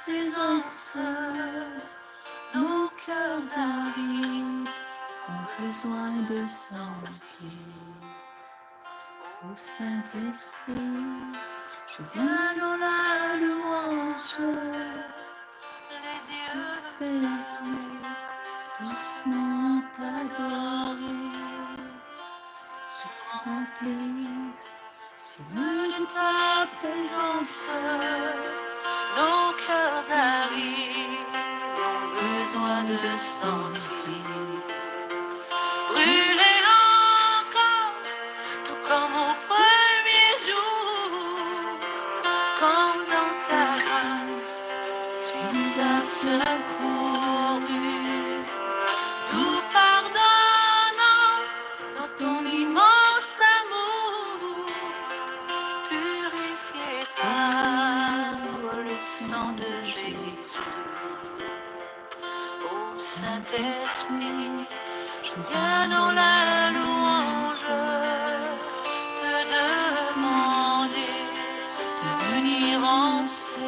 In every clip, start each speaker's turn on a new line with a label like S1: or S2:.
S1: présence, nos cœurs arides ont besoin de sentir. Ô Saint-Esprit, je viens dans la louange, les yeux fermés, doucement t'adorer. Je te remplis, Seigneur, de ta présence, nos cœurs arides ont besoin de sentir. Brûler encore, tout comme au premier jour, quand dans ta grâce tu nous as secourus. Nous pardonnant dans ton immense amour, purifié par le sang de Jésus. Ô Saint-Esprit, je viens dans la louange te demander de venir en ce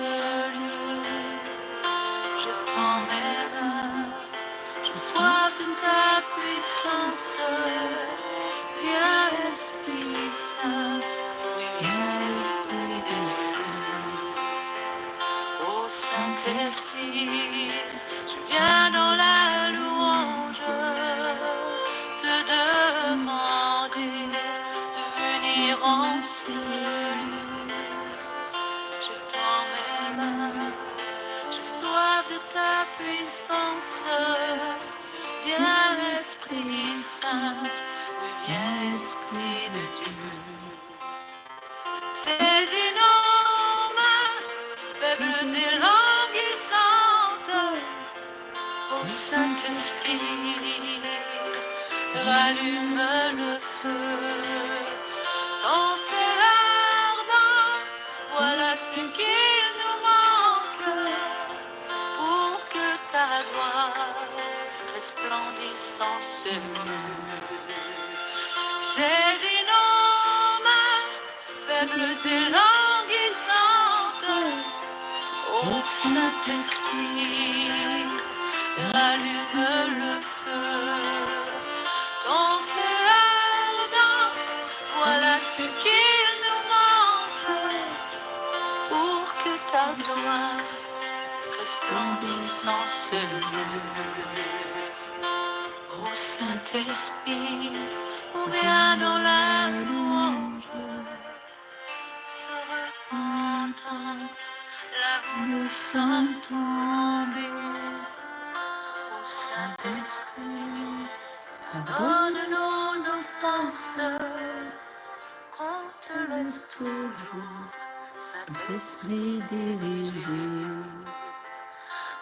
S1: lieu. Je tends mes mains, j'ai soif de ta puissance. Viens, Esprit Saint, oui, viens, Esprit de Dieu. Ô Saint-Esprit, je viens dans la louange te demander de venir en ce lieu. Je tends mes mains, j'ai soif de ta puissance. Viens, Esprit Saint, oui, viens, Esprit de Dieu. Saisis nos mains, faibles et languissantes. Ô Saint-Esprit, rallume le feu. Ton feu ardent, voilà ce qu'il nous manque pour que ta gloire resplendisse en ce lieu. Saisis nos mains, faibles et languissantes. Ô Saint-Esprit, rallume le feu. Ton feu ardent, voilà ce qu'il nous manque pour que ta gloire resplendisse en ce lieu. Ô Saint-Esprit, on vient dans la louange, se repentant, là où nous sommes tombés. Ô Saint-Esprit, pardonne nos offenses, qu'on te laisse toujours, Saint-Esprit, diriger.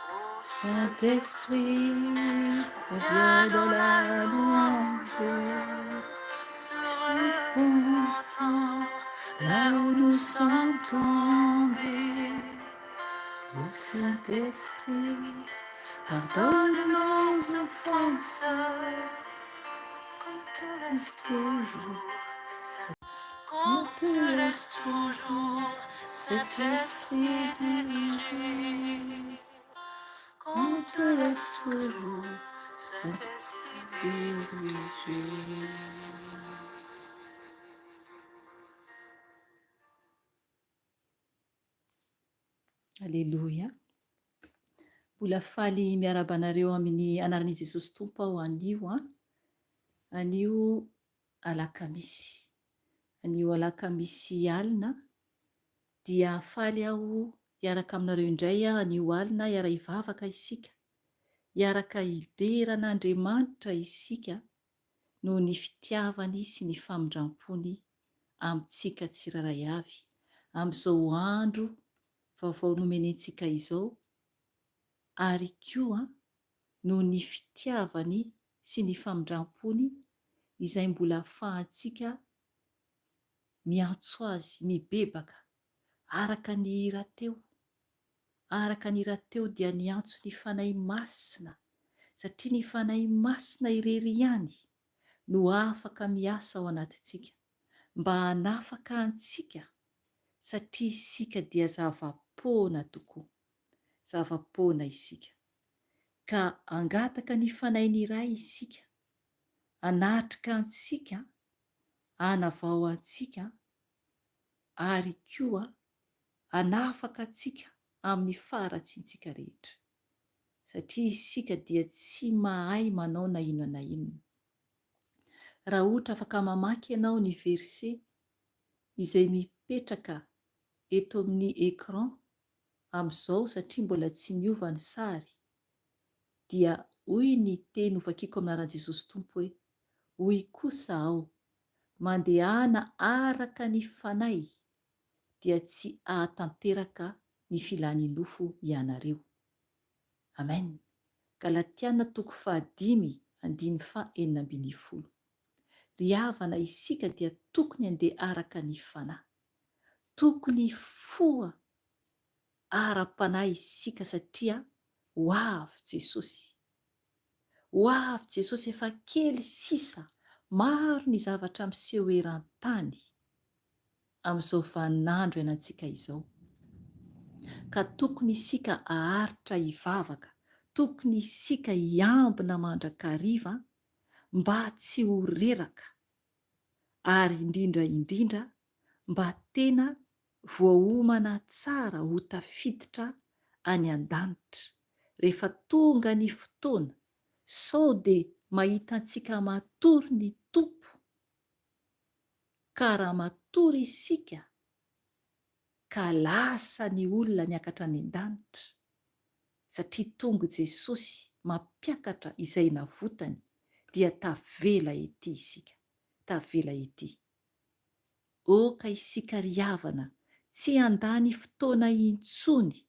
S1: Ô Saint-Esprit, viens dans la louange, se repentant, là où nous sommes tombés. Ô Saint-Esprit, pardonne nos offenses, qu'on te laisse toujours, qu'on te laisse toujours, Saint-Esprit diriger. Qu'on te laisse toujours, Saint-Esprit diriger.
S2: Aleloia. Mbola faly miarahaba anareo amin'ny anaran'i Jesosy Tompo aho anio an. Anio alakamisy. Anio alakamisy alina dia faly aho hiaraka aminareo indray anio alina hiara-hivavaka isika. Hiaraka hidera an'Andriamanitra isika noho ny fitiavany sy ny famindram-pony amintsika tsirairay avy amin'izao andro vaovao nomenentsika izao ary koa noho ny fitiavany sy ny famindram-pony izay mbola afahantsika miantso Azy, mibebaka araka ny hira teo. Araka ny hira teo dia niantso ny Fanahy Masina satria ny Fanahy Masina irery ihany no afaka miasa ao anatintsika mba hanafaka antsika satria isika dia zava-poana tokoa. Zava-poana isika. Ka hangataka ny Fanahin'ny Ray isika, hanatrika antsika, hanavao antsika, ary koa hanafaka antsika amin'ny faharatsiantsika rehetra. Satria isika dia tsy mahay manao na inona na inona. Raha ohatra afaka mamaky ianao ny verset izay mipetraka eto amin'ny écran amin'izao satria mbola tsy niova ny sary dia hoy ny teny hovakiko amin'ny anaran'i Jesosy Tompo hoe, Hoy kosa aho, mandehana araka ny Fanahy dia tsy hahatanteraka ny filan'ny nofo ianareo. Amen. Galatiana toko fahadimy andininy faha 16. Ry havana isika dia tokony handeha araka ny Fanahy. Tokony hifoha ara-panahy isika satria ho avy Jesosy. Ho avy Jesosy efa kely sisa, maro ny zavatra miseho eran-tany amin'izao vaninandro iainantsika izao. Ka tokony isika haharitra hivavaka, tokony isika hiambina mandrakariva mba tsy ho reraka ary indrindra indrindra mba tena voaomana tsara ho tafiditra any an-danitra rehefa tonga ny fotoana sao dia mahita antsika matory ny Tompo ka raha matory isika ka lasa ny olona miakatra any an-danitra satria tonga Jesosy mampiakatra izay navotany dia tavela ety isika, tavela ety. Oka isika ry havana tsy handany fotoana intsony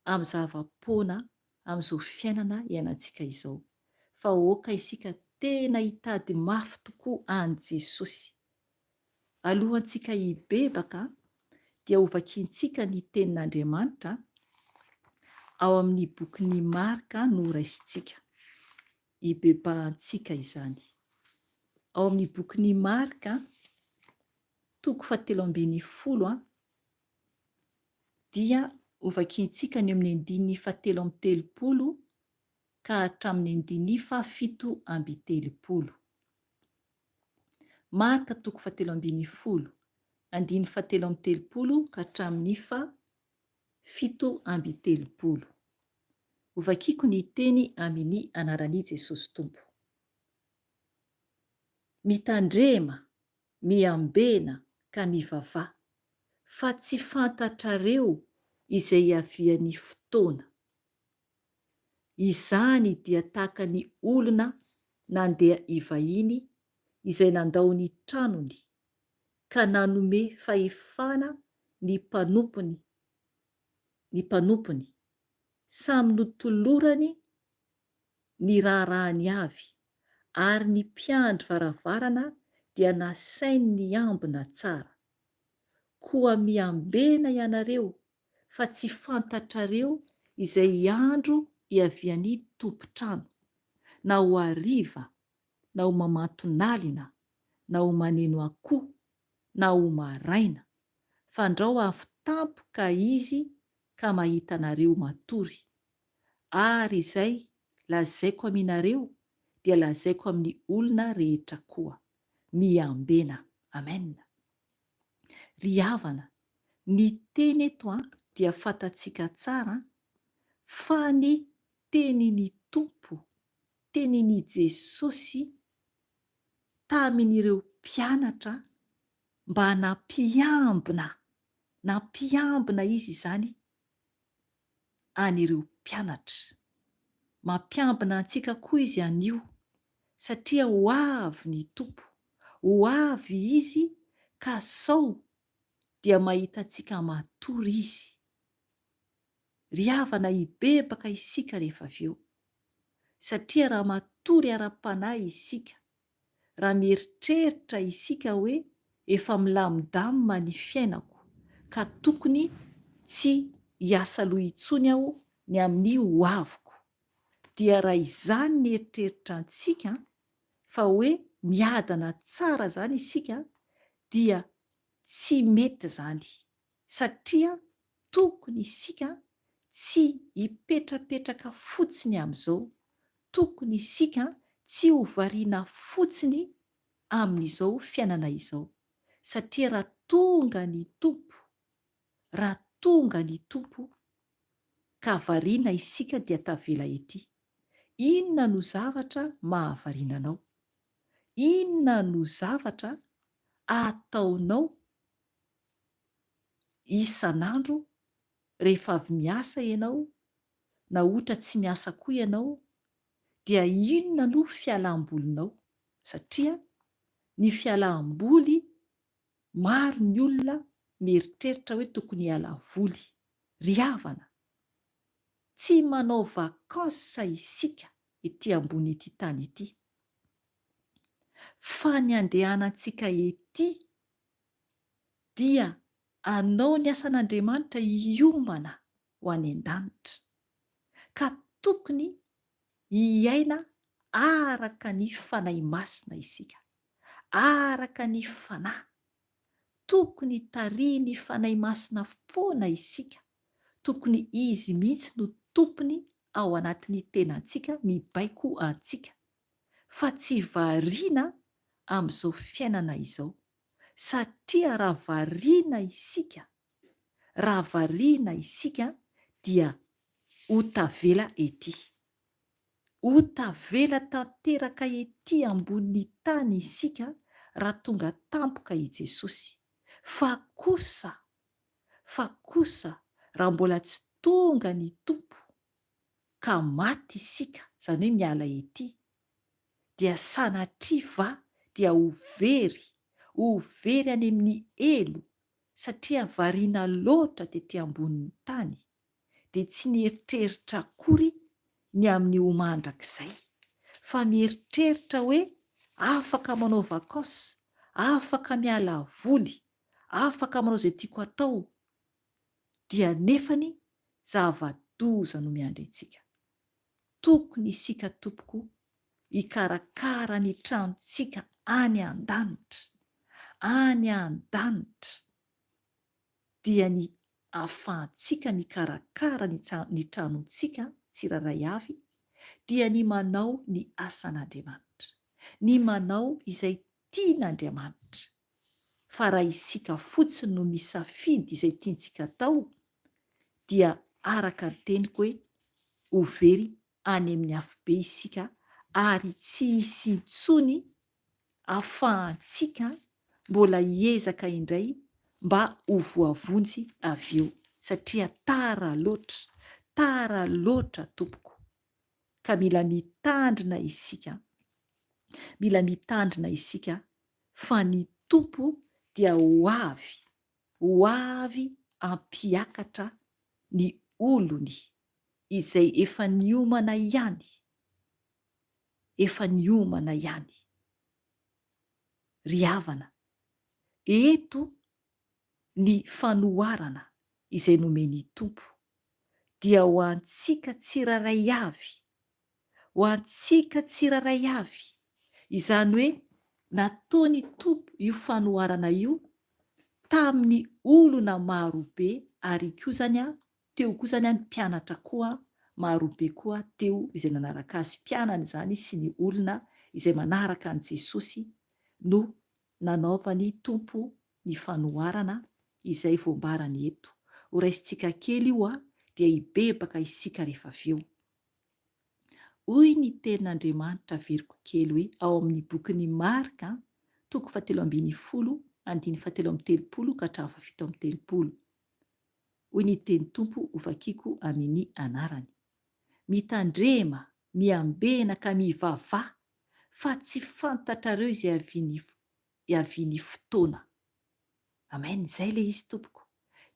S2: amin'ny zava-poana amin'izao fiainana iainantsika izao, fa oka isika tena hitady mafy tokoa an'i Jesosy. Alohantsika hibebaka dia hovakiantsika ny tenin'Andriamanitra ao amin'ny bokin'i Marka no raisintsika. Hibebahantsika izany. Ao amin'ny bokin'i Marka, toko fahatelo ambinifolo, dia hovakiantsika ny eo amin'ny andininy fahatelo amby telopolo ka hatramin'ny andininy fahafito amby telopolo. Marka toko fahatelo ambinifolo, andininy fahatelo amby telopolo ka hatramin'ny faha-37. Hovakiko ny teny amin' ny anaran' i Jesosy Tompo. Mitandrema, miambena ka mivavaha, fa tsy fantatrareo izay hiavian' ny fotoana. Izany dia tahaka ny olona nandeha hivahiny izay nandao ny tranony ka nanome fahefana ny mpanompony ny mpanompony, samy notolorany ny raharahany avy, ary ny mpiandry varavarana dia nasainy niambina tsara. Koa miambena ianareo fa tsy fantatrareo izay andro hiavian'ny tompon-trano, na ho hariva, na ho mamanton'alina, na ho maneno akoho, na ho maraina, fandrao avy tampoka izy ka mahita anareo matory. Ary izay lazaiko aminareo dia lazaiko amin'ny olona rehetra koa, miambena. Amen. Ry havana, ny teny eto dia fantatsika tsara fa ny tenin'ny Tompo, tenin'i Jesosy tamin'ireo mpianatra mba nampiambina, nampiambina Izy izany an'ireo mpianatra. Mampiambina antsika koa Izy anio satria ho avy ny Tompo, ho avy Izy ka sao dia mahita antsika matory Izy. Ry havana hibebaka isika rehefa avy eo, satria raha matory ara-panahy isika, raha mieritreritra isika hoe efa milamindamina ny fiainako ka tokony tsy hiasa loha intsony aho ny amin'ny ho aviko, dia raha izany ny eritreritra antsika fa hoe miadana tsara izany isika dia tsy mety izany satria tokony isika. tsy hipetrapetraka fotsiny amin'izao, tokony isika tsy ho variana fotsiny amin'izao fiainana izao, satria raha tonga ny Tompo, raha tonga ny Tompo ka variana isika dia tavela ety. Inona no zavatra mahavariana anao? Inona no zavatra ataonao isan'andro rehefa avy miasa ianao na ohatra tsy miasa koa ianao dia inona no fialam-bolinao? Satria ny fialam-boly maro ny olona mieritreritra hoe tokony hiala voly. Ry havana, tsy manao vacances isika ety ambony ity tany ity. Fa ny andehanantsika ety dia anao ny asan'Andriamanitra hiomana ho any an-danitra. Ka tokony hiaina araka ny Fanahy Masina isika, araka ny Fanahy. Tokony tarihin'ny Fanahy Masina foana isika, tokony Izy mihitsy no tompony ao anatin'ny tenantsika mibaiko antsika, fa tsy variana amin'izao fiainana izao, satria raha variana isika, raha variana isika dia ho tavela ety. Ho tavela tanteraka ety ambonin'ny tany isika raha tonga tampoka i Jesosy. Fa kosa, fa kosa raha mbola tsy tonga ny Tompo ka maty isika, izany hoe miala ety, dia sanatria va dia ho very, ho very any amin'ny helo satria variana loatra tety ambonin'ny tany, dia tsy nieritreritra akory ny amin'ny ho mandrakizay, fa mieritreritra hoe afaka manao vacances, afaka miala voly, afaka manao izay tiako atao, dia nefany zava-doza no miandry antsika. Tokony isika tompoko hikarakara ny tranontsika any an-danitra, any an-danitra, dia ny ahafahantsika mikarakara ny ny tranontsika tsirairay avy dia ny manao ny asan'Andriamanitra, ny manao izay tian'Andriamanitra. Fa raha isika fotsiny no misafidy izay tiantsika atao dia araka ny teniko hoe ho very any amin'ny afobe isika ary tsy hisy intsony afahantsika mbola hiezaka indray mba ho voavonjy avy eo satria tara loatra, tara loatra tompoko ka mila mitandrina isika, mila mitandrina isika fa ny Tompo dia ho avy, ho avy hampiakatra ny olony izay efa niomana ihany, efa niomana ihany. Ry havana, eto ny fanoharana izay nomen'ny Tompo dia ho antsika tsirairay avy, ho antsika tsirairay avy, izany hoe nataon'ny Tompo io fanoharana io tamin'ny olona marobe ary koa izany Teo koa izany ny mpianatra koa marobe koa teo izay nanaraka azy, mpianany izany sy ny olona izay manaraka an'i Jesosy no nanaovan'ny Tompo ny fanoharana izay voambarany eto. Ho raisintsika kely io dia hibebaka isika rehefa avy eo. Hoy ny tenin'Andriamanitra averiko kely hoe ao amin'ny bokin'i Marka toko fahatelo ambinifolo andininy fahatelo amby telopolo ka hatramin'ny fahafito amby telopolo. Hoy ny teny Tompo hovakiko amin ny anarany. Mitandrema, miambena ka mivavaha fa tsy fantatrareo izay hiavian'ny fotoana. Amen, izay ilay izy tompoko.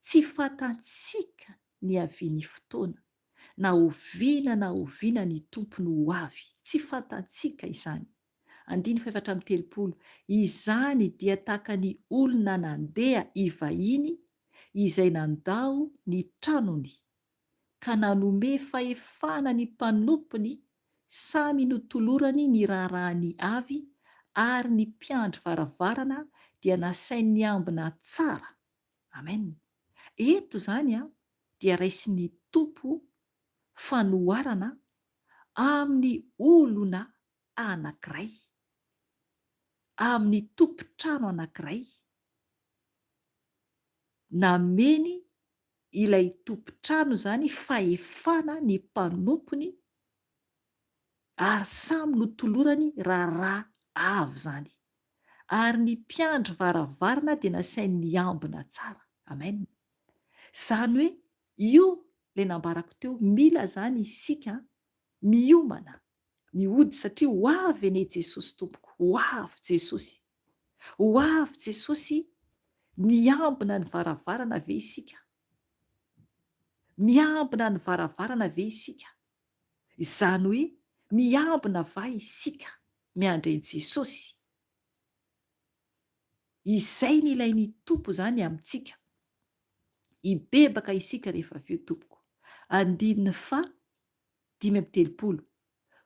S2: Tsy fantantsika ny hiavian'ny fotoana, na oviana na oviana ny Tompo no ho avy. Tsy fantantsika izany. Andininy fahefatra amby telopolo, Izany dia tahaka ny olona nandeha hivahiny izay nandao ny tranony, ka nanome fahefana ny mpanompony samy notolorany ny raharahany avy, ary ny mpiandry varavarana dia nasainy niambina tsara. Amen. Eto izany dia raisin'ny. Tompo fanoharana amin'ny olona anankiray, amin'ny tompon-trano anankiray, nameny ilay tompon-trano izany fahefana ny mpanompony ary samy notolorany raharaha avy izany. Ary ny mpiandry varavarana dia nasainy niambina tsara. Amen. Izany hoe io ilay nambarako teo, mila izany isika miomana ny hody satria ho avy anie Jesosy tompoko, ho avy Jesosy. Ho avy Jesosy, miambina ny varavarana ve isika? Miambina ny varavarana ve isika? Izany hoe miambina va isika miandry an'i Jesosy? Izay ny ilain'ny Tompo izany amintsika. Hibebaka isika rehefa avy eo tompoko. Andininy faha 35,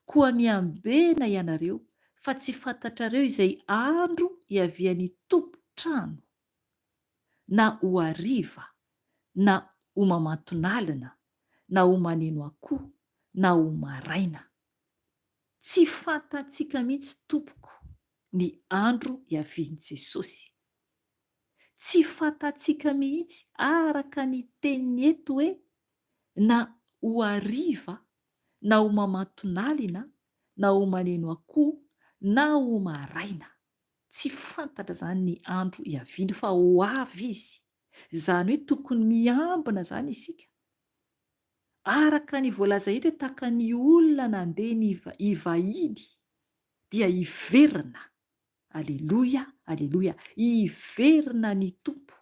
S2: Koa miambena ianareo fa tsy fantatrareo izay andro hiavian'ny tompon-trano, na ho hariva, na ho mamanton'alina, na ho maneno akoho, na ho maraina. Tsy fantatsika mihitsy tompoko ny andro hiavian'i Jesosy. Tsy fantatsika mihitsy araka ny teniny eto hoe na ho hariva na ho mamanton'alina na ho maneno akoho na ho maraina. Tsy fantatra izany ny andro hiaviany fa ho avy izy. Izany hoe tokony miambina izany isika. Araka ny voalaza eto hoe tahaka ny olona nandeha hivahiny dia hiverina. Aleloia, aleloia, hiverina ny Tompo.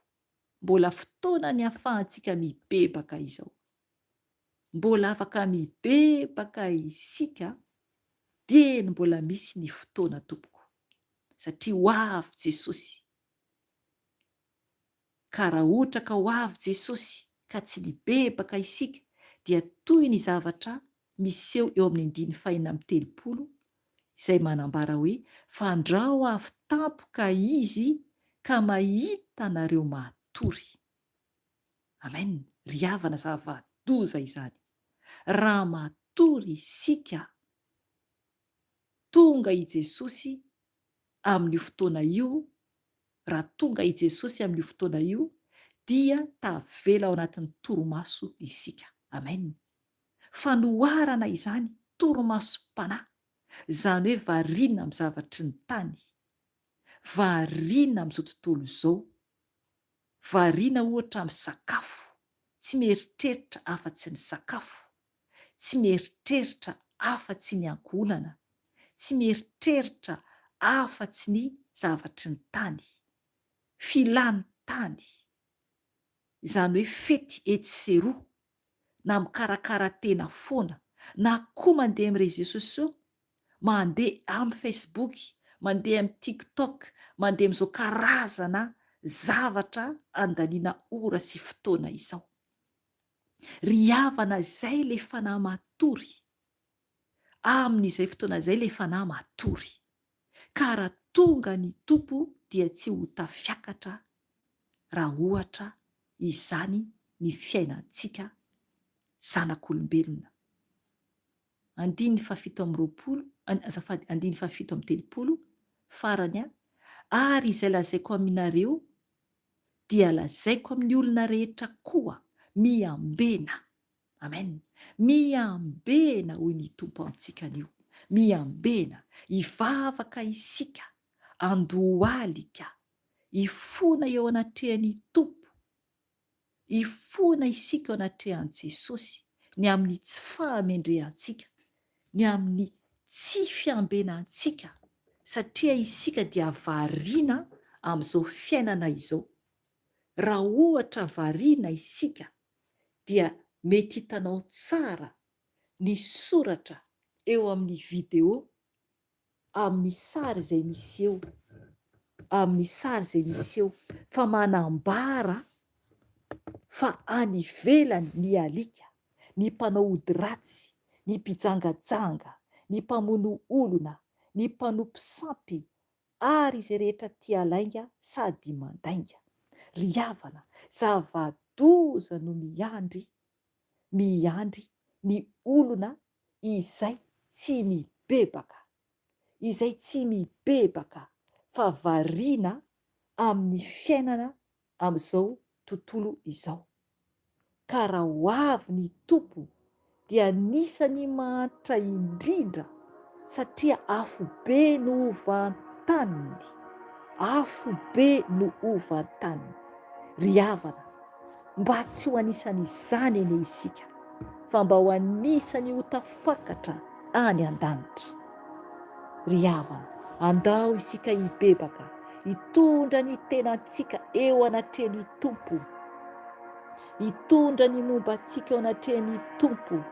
S2: Mbola fotoana ny ahafahantsika mibebaka izao. Mbola afaka mibebaka isika dieny mbola misy ny fotoana tompoko. Satria ho avy Jesosy. Ka raha ohatra ka ho avy Jesosy ka tsy nibebaka isika dia toy ny zavatra miseho eo amin'ny andininy fahenina amby 30 izay manambara hoe fandrao avy tampoka Izy ka mahita anareo matory. Amen! Ry havana zava-doza izany. Raha matory isika, tonga i Jesosy amin'io fotoana io, raha tonga i Jesosy amin'io fotoana io dia tavela ao anatin'ny torimaso isika. Amen! Fanoharana izany, torimasom-panahy, izany hoe variana amin'ny zavatry ny tany, variana amin'izao tontolo izao, variana ohatra amin'ny sakafo, tsy mieritreritra afa-tsy ny sakafo, tsy mieritreritra afa-tsy ny ankohonana, tsy mieritreritra afa-tsy ny zavatry ny tany, filan'ny tany, izany hoe fety etsy sy eroa, na mikarakara tena foana, na koa mandeha amin'ny réseaux sociaux, mandeha amin'ny Facebook, mandeha amin'ny TikTok, mandeha amin'izao karazana zavatra andaniana ora sy fotoana izao. Ry havana izay le fanahy matory, amin'izay fotoana izay le fanahy matory. Ka raha tonga ny Tompo dia tsy ho tafiakatra raha ohatra izany ny fiainantsika zanak'olombelona. Andininy fahafito amby 20, azafady, andininy fahafito amby 30, farany, Ary izay lazaiko aminareo dia lazaiko amin'ny olona rehetra koa, miambena. Amen. Miambena hoy ny Tompo amintsika anio. Miambena. Hivavaka isika, andohalika, hifona eo anatrehan'ny Tompo. Hifona isika eo anatrehan'i Jesosy ny amin'ny tsy fahamendrehantsika, ny amin'ny tsy fiambenantsika satria isika dia variana amin'izao fiainana izao. Raha ohatra variana isika dia mety hitanao tsara ny soratra eo amin'ny video amin'ny sary izay misy eo, amin'ny sary izay misy eo fa manambara fa any ivelany ny alika, ny mpanao ody ratsy, ny mpijangajanga, ny mpamono olona, ny mpanompo sampy ary izay rehetra tia lainga sady mandainga. Ry havana, zava-doza no miandry. Miandry ny olona izay tsy mibebaka, izay tsy mibebaka fa variana amin'ny fiainana amin'izao tontolo izao. Ka raha ho avy ny Tompo dia anisan'ny mahantra indrindra satria afobe no ho vantaniny, afobe no ho vantaniny. Ry havana, mba tsy ho anisan'izany anie isika fa mba ho anisan'ny ho tafakatra any an-danitra. Ry havana, andao isika hibebaka, hitondra ny tenantsika eo anatrehan'ny Tompo, hitondra ny momba antsika eo anatrehan'ny Tompo,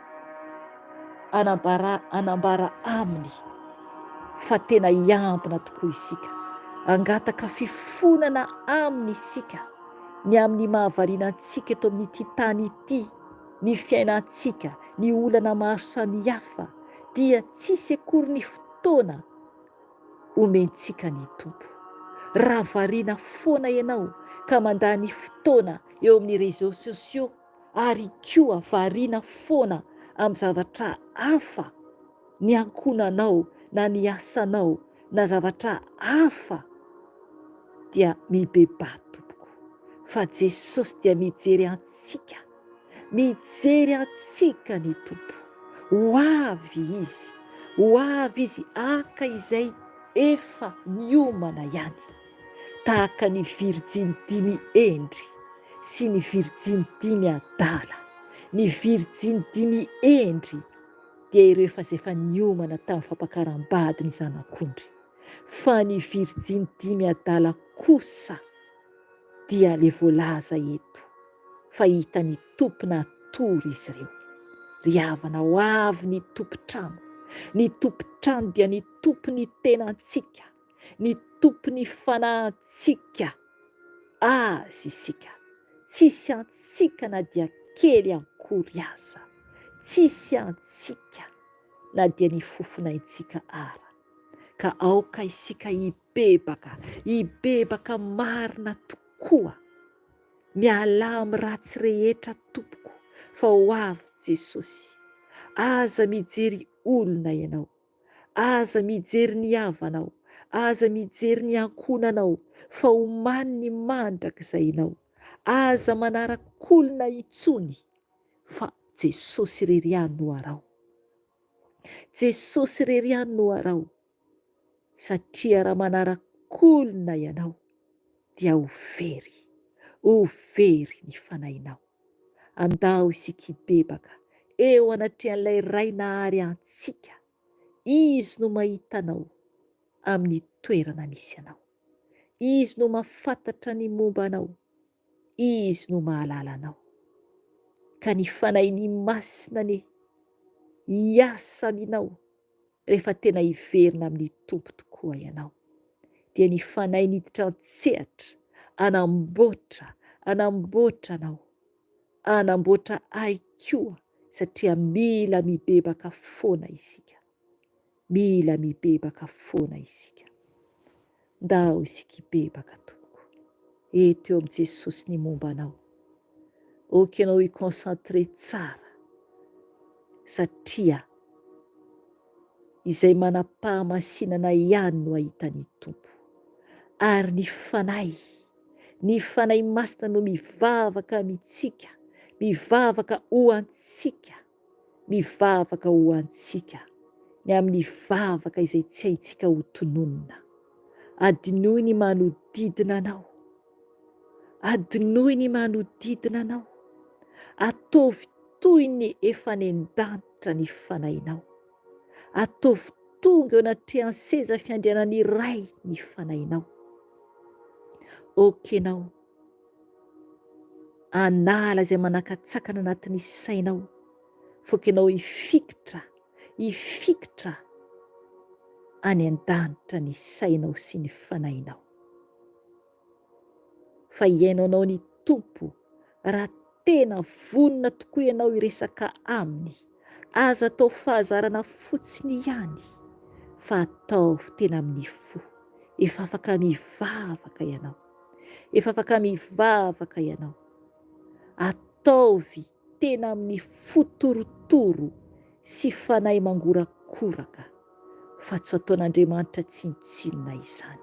S2: hanambara, hanambara Aminy fa tena hiambina tokoa isika, hangataka fifonana Aminy isika ny amin'ny mahavariana antsika eto amin'ity tany ity, ny fiainantsika, ny olana maro samihafa, dia tsisy akory ny fotoana omentsika ny Tompo. Raha variana foana ianao ka mandany fotoana eo amin'ny réseaux sociaux ary koa variana foana amin'ny zavatra hafa, ny ankohonanao na ny asanao na zavatra hafa dia mibebaha tompoko fa Jesosy dia mijery antsika, mijery antsika ny Tompo, ho avy Izy, ho avy Izy haka izay efa niomana ihany, tahaka ny virijiny dimy hendry sy ny virijiny dimy adala, ny virijiny dimy hendry dia ireo efa izay efa niomana tamin'ny fampakaram-bady ny zanak'ondry, fa ny virijiny dimy adala kosa dia le voalaza eto fa hitan'ny Tompo natory izy ireo. Ry havana, ho avy ny tompon-trano. Ny tompon-trano dia ny Tompon'ny tenantsika, ny Tompon'ny fanahintsika. Azy isika. Tsisy antsika na dia kely akory aza. Tsisy antsika na dia ny fofonaintsika ara. Ka aoka isika hibebaka, hibebaka marina tokoa. Mialà amin'ny ratsy rehetra tompoko fa ho avy Jesosy. Aza mijery olona ianao. Aza mijery ny havanao, aza mijery ny ankohonanao, fa omany ny mandrakizainao. Aza manarak'olona intsony, fa Jesosy irery ihany no araho. Jesosy irery ihany no araho, satria raha manarak'olona ianao, dia ho very, ho very ny fanahinao. Andao isika hibebaka eo anatrehan'ilay Ray nahary antsika. Izy no mahita anao amin'ny toerana misy anao. Izy no mahafantatra ny momba anao. Izy no mahalala anao. Ka ny Fanahiny Masina anie hiasa aminao rehefa tena hiverina amin'ny Tompo tokoa ianao, dia ny Fanahy niditra an-tsehatra hanamboatra, hanamboatra anao, hanamboatra ahy koa satria mila mibebaka foana isika, mila mibebaka foana isika. Ndao isika hibebaka tompoko, eto eo amin'i Jesosy ny momba anao. Ok ianao hi-concentrer tsara satria izay manam-pahamasinana ihany no hahita ny Tompo. Ary ny Fanahy, ny Fanahy Masina no mivavaka amintsika, mivavaka ho antsika, mivavaka ho antsika ny amin'ny vavaka izay tsy haintsika ho tononina. Adinoy ny manodidina anao. Adinoy ny manodidina anao. Ataovy toy ny efa any an-danitra ny fanahinao. Ataovy tonga eo anatrehan'ny seza fiandrianan'ny Ray ny fanahinao. Ok ianao hanala izay manakatsakana anatin'ny sainao, foka ianao hifikitra, hifikitra any an-danitra ny sainao sy ny fanahinao. Fa hihaino anao ny Tompo raha tena vonona tokoa ianao hiresaka Aminy. Aza atao fahazarana fotsiny ihany fa ataovy tena amin'ny fo. Efa afaka mivavaka ianao. Efa afaka mivavaka ianao. Ataovy. tena amin'ny fo torotoro sy fanahy mangorakoraka, fa tsy ho ataon'Andriamanitra tsinontsinona izany.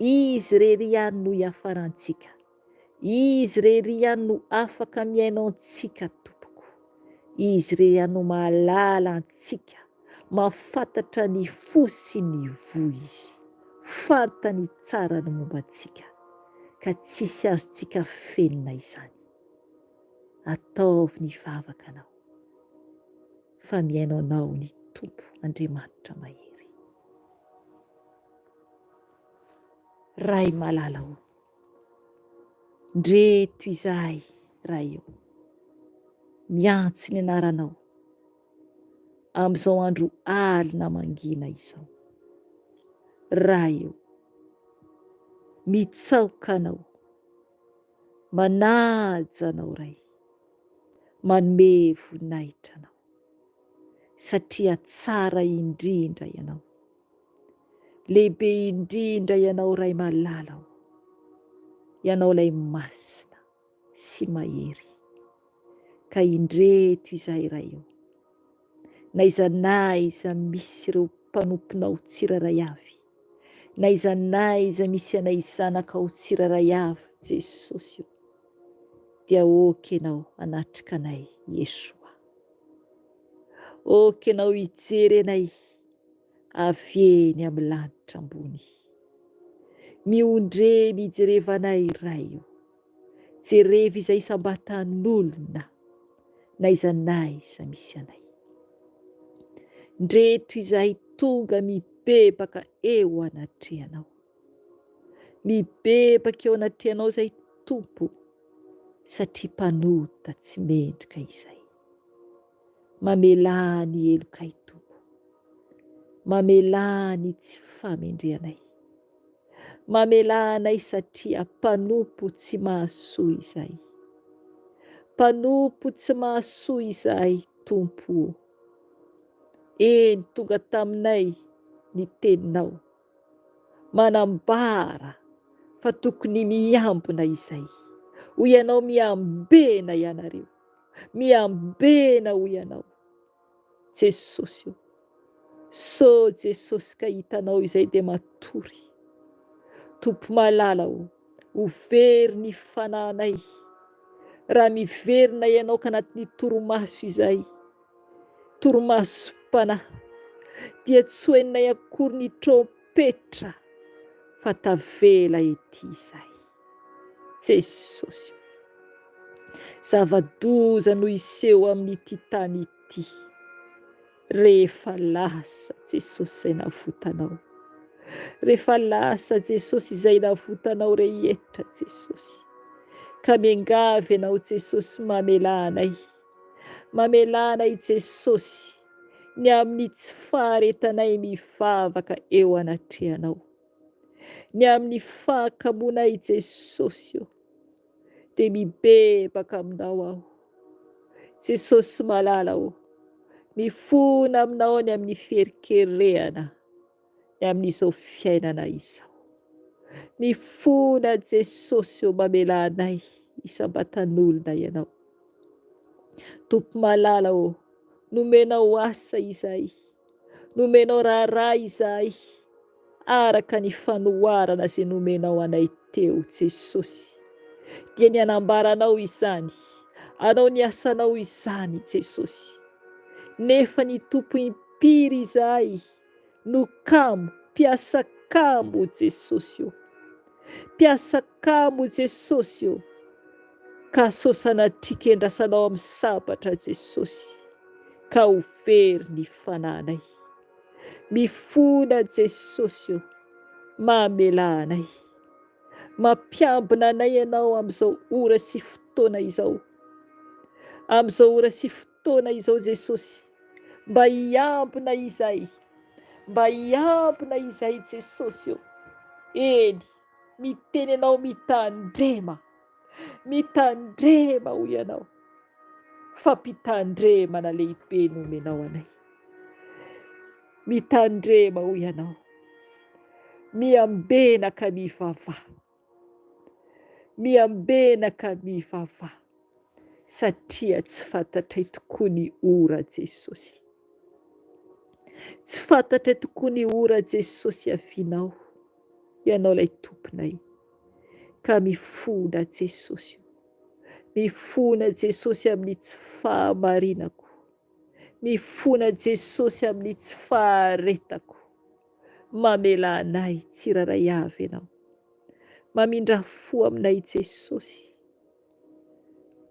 S2: Izy irery ihany no hiafarantsika. Izy irery ihany no afaka mihaino antsika tompoko. Izy irery ihany no mahalala antsika, mahafantatra ny fo sy ny voa Izy. Fantany tsara ny momba antsika, ka tsisy azontsika afenina izany. Ataovy ny vavaka anao, fa mihaino anao ny Tompo Andriamanitra mahery. Ray malala o! Ndreto izahay, Ray o, miantso ny anaranao amin'izao andro alina mangina izao. Ray o, mitsaoka Anao, manaja Anao Ray, manome voninahitra Anao, satria tsara indrindra Ianao. Lehibe indrindra Ianao Ray malala o, Ianao ilay masina sy mahery. Ka indreto izahay Ray o, n'aiza n'aiza misy ireo mpanomponao tsirairay avy, n'aiza n'aiza misy anay zanakao tsirairay avy Jesosy o, dia ok Ianao hanatrika anay Yeshua. Ok Ianao hijery anay avy eny amin'ny lanitra ambony. Miondreha mijereva anay Ray o, jerevo izay isam-batan'olona n'aiza n'aiza misy anay. Ndreto izahay tonga mibebaka eo anatrehanao. Mibebaka eo anatrehanao izay Tompo satria mpanota tsy mendrika izay. Mamelà ny helokay Tompo. Mamelà ny tsy fahamendrehanay. Mamelà anay satria mpanompo tsy mahasoa izahay. Mpanompo tsy mahasoa izahay Tompo ô. Eny tonga taminay ny teninao. Manambara fa tokony miambina izay. Hoy ianao miambena ianareo. Miambena hoy ianao. Jesosy ô. Sao Jesosy ka hitanao izay dia matory. Tompo malala ô, ho very ny fanahinay raha miverina ianao ka anatin'ny torimaso izay, torimasom-panahy, dia tsy ho henonay akory ny trompetra fa tavela ety izay. Jesosy ô. Zava-doza no hiseho amin'ity tany ity rehefa lasa Jesosy izay navotanao. Rehefa lasa Jesosy izay navotanao rehetra Jesosy. Ka miangavy Ianao Jesosy mamelà anay. Mamelà anay Jesosy ny amin'ny tsy faharetanay mivavaka eo anatrehanao. Ny amin'ny fahakamoanay Jesosy ô, dia mibebaka aminao aho. Jesosy malala ô, mifona aminao ny amin'ny fiherikerehana ny amin'izao fiainana izao. Mifona Jesosy ô, mamelà anay isam-batan'olona Ianao. Tompo malala ô, nomenao asa izahay, nomenao raharaha izahay, araka ny fanoharana izay nomenao anay teo Jesosy, dia ny hanambaranao izany, anao ny asanao izany Jesosy. Nefa ny Tompo impiry izahay no kamo, mpiasa kamo Jesosy ô. Mpiasa kamo Jesosy ô, ka sao sanatria kendrasanao amin'ny sabatra Jesosy, ka ho very ny fanahinay. Mifona Jesosy ô, mamelà anay. Mampiambina anay Ianao amin'izao ora sy fotoana izao. Amin'izao ora sy fotoana izao Jesosy, mba hiambina izahay, mba hiambina izahay Jesosy ô. Eny, miteny Ianao mitandrema, mitandrema hoy Ianao. Fampitandremana lehibe no omenao anay. Mitandrema hoy ianao. Miambena ka mivavaha. Miambena ka mivavaha. Satria tsy fantatray tokoa ny ora Jesosy. Tsy fantatray tokoa ny ora Jesosy hiavianao. Ianao ilay Tomponay. Ka mifona Jesosy o. Mifona Jesosy amin'ny tsy fahamarinako. Mifona Jesosy amin'ny tsy faharetako. Mamelà anay tsirairay avy Ianao. Mamindrà fo aminay Jesosy.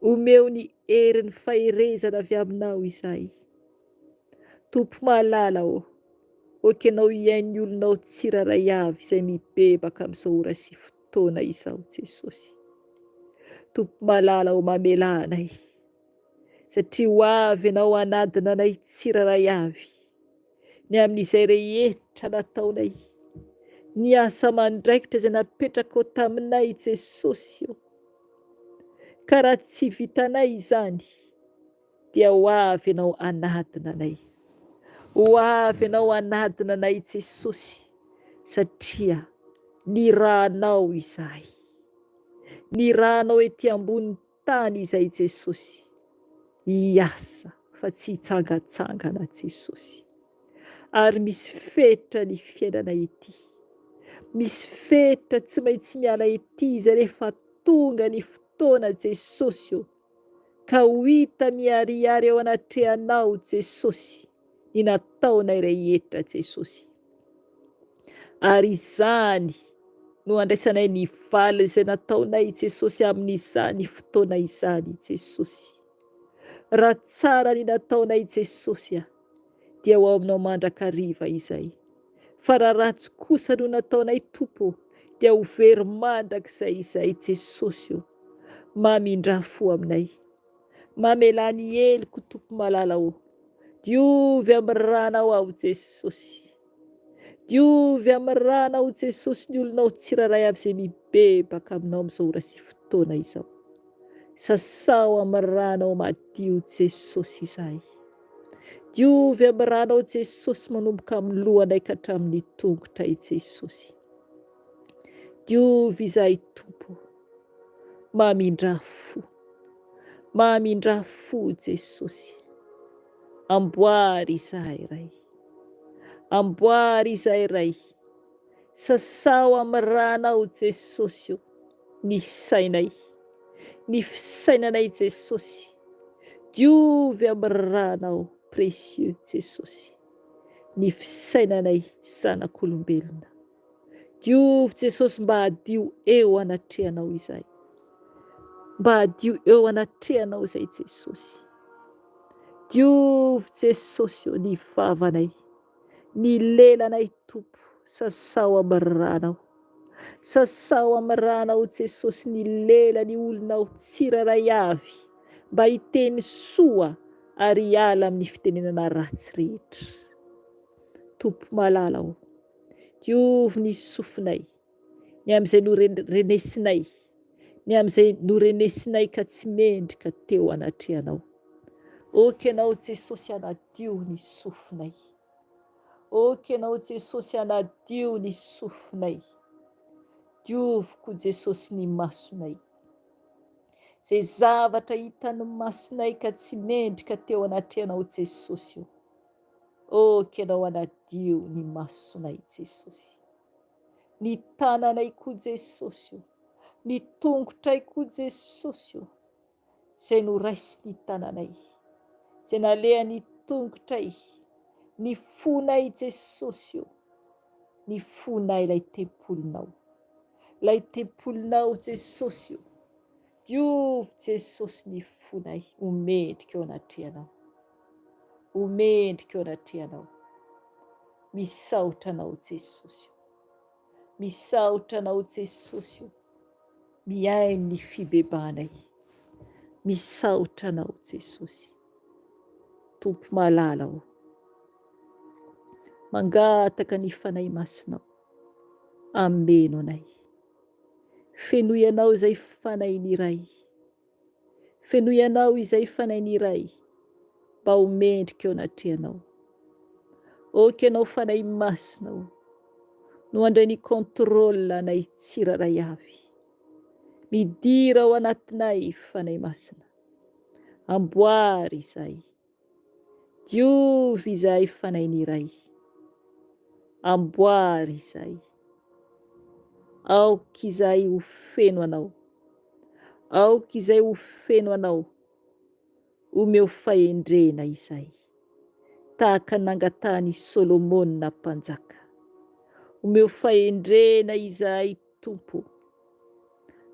S2: Omeo ny herin'ny faherezana avy Aminao izahay. Tompo malala ô, ok Ianao hihaino ny olonao tsirairay avy izay mibebaka amin'izao ora sy fotoana izao Jesosy. Tompo malala ô mamelà anay satria ho avy Ianao hanadina anay tsirairay avy. ny amin'izay rehetra nataonay, ny asa aman-draikitra izay napetrakao taminay Jesosy ô. Ka raha tsy vitanay izany, dia ho avy Ianao hanadina anay. Ho avy Ianao hanadina anay Jesosy, satria nirahanao izahay. Nirahanao ety ambonin'ny tany izay Jesosy hiasa fa tsy hitsangatsangana Jesosy ary misy fetra ny fiainana ety misy fetra tsy maintsy miala ety izay rehefa tonga ny fotoana Jesosy ô ka ho hita miharihary eo anatrehanao Jesosy ny nataonay rehetra Jesosy. Ary izany no andraisanay ny valiny izay nataonay Jesosy amin'izany fotoana izany Jesosy. Raha tsara ny nataonay Jesosy a, dia ho ao aminao mandrakariva izay. Fa raha ratsy kosa no nataonay Tompo dia ho very mandrakizay izay Jesosy o. Mamindrà fo aminay. Mamelà ny heloko Tompo malala ô. Diovy amin'ny ranao aho Jesosy. Diovy amin'ny ranao Jesosy ny olonao tsirairay avy izay mibebaka aminao amin'izao ora sy fotoana izao. Sasao amin'ny ranao madio Jesosy izahay. Diovy amin'ny ranao Jesosy manomboka amin'ny lohanay ka hatramin'ny tongotray Jesosy. Diovy izahay Tompo. Mamindrà fo. Mamindrà fo Jesosy. Amboary izahay Ray. Amboary izahay Ray. Sasao amin'ny ranao Jesosy o, ny sainay, ny fisainanay Jesosy. Diovy amin'ny ranao précieux Jesosy, ny fisainanay zanak'olombelona. Diovy Jesosy mba hadio eo anatrehanao izahay. Mba hadio eo anatrehanao izay Jesosy. Diovy Jesosy ô ny vavanay, ny lelanay Tompo, sasao amin'ny ranao. Sasao amin'ny ranao Jesosy ny lelan'ny olonao tsirairay avy mba hiteny soa ary hiala amin'ny fitenenana ratsy rehetra. Tompo malala ô, diovy ny sofinay, ny amin'izay norenesinay, ny amin'izay norenesinay ka tsy mendrika teo anatrehanao. Ok Ianao Jesosy hanadio ny sofinay. Ok Ianao Jesosy hanadio ny sofinay. Diovy koa Jesosy ny masonay. Izay zavatra hitan'ny masonay ka tsy mendrika teo anatrehanao Jesosy o. Ok Ianao hanadio ny masonay Jesosy. Ny tananay koa Jesosy o, ny tongotray koa Jesosy o, izay noraisin'ny tananay, izay nalehan'ny tongotray, ny fonay Jesosy o, ny fonay ilay tempolinao, ilay tempolinao Jesosy o, diovy Jesosy ny fonay ho mendrika eo anatrehanao. Ho mendrika eo anatrehanao. Misaotra Anao Jesosy o. Misaotra Anao Jesosy o. Mihaino ny fibebahanay. Misaotra Anao Jesosy. Tompo malala o. Mangataka ny Fanahy Masinao. Ameno anay. Fenoy Anao izay Fanahin'ny Ray. Fenoy Anao izay Fanahin'ny Ray mba ho mendrika eo anatrehanao. Ok Ianao Fanahy Masina o, no handray ny contrôle anay tsirairay avy. Midira ao anatinay Fanahy Masina. Amboary izahay. Diovy izahay Fanahin'ny Ray. Amboary izahay. Aoka izahay ho feno Anao. Aoka izay ho feno Anao. Omeo fahendrena izahay. Tahaka ny nangatahan'i Solomona mpanjaka. Omeo fahendrena izahay Tompo.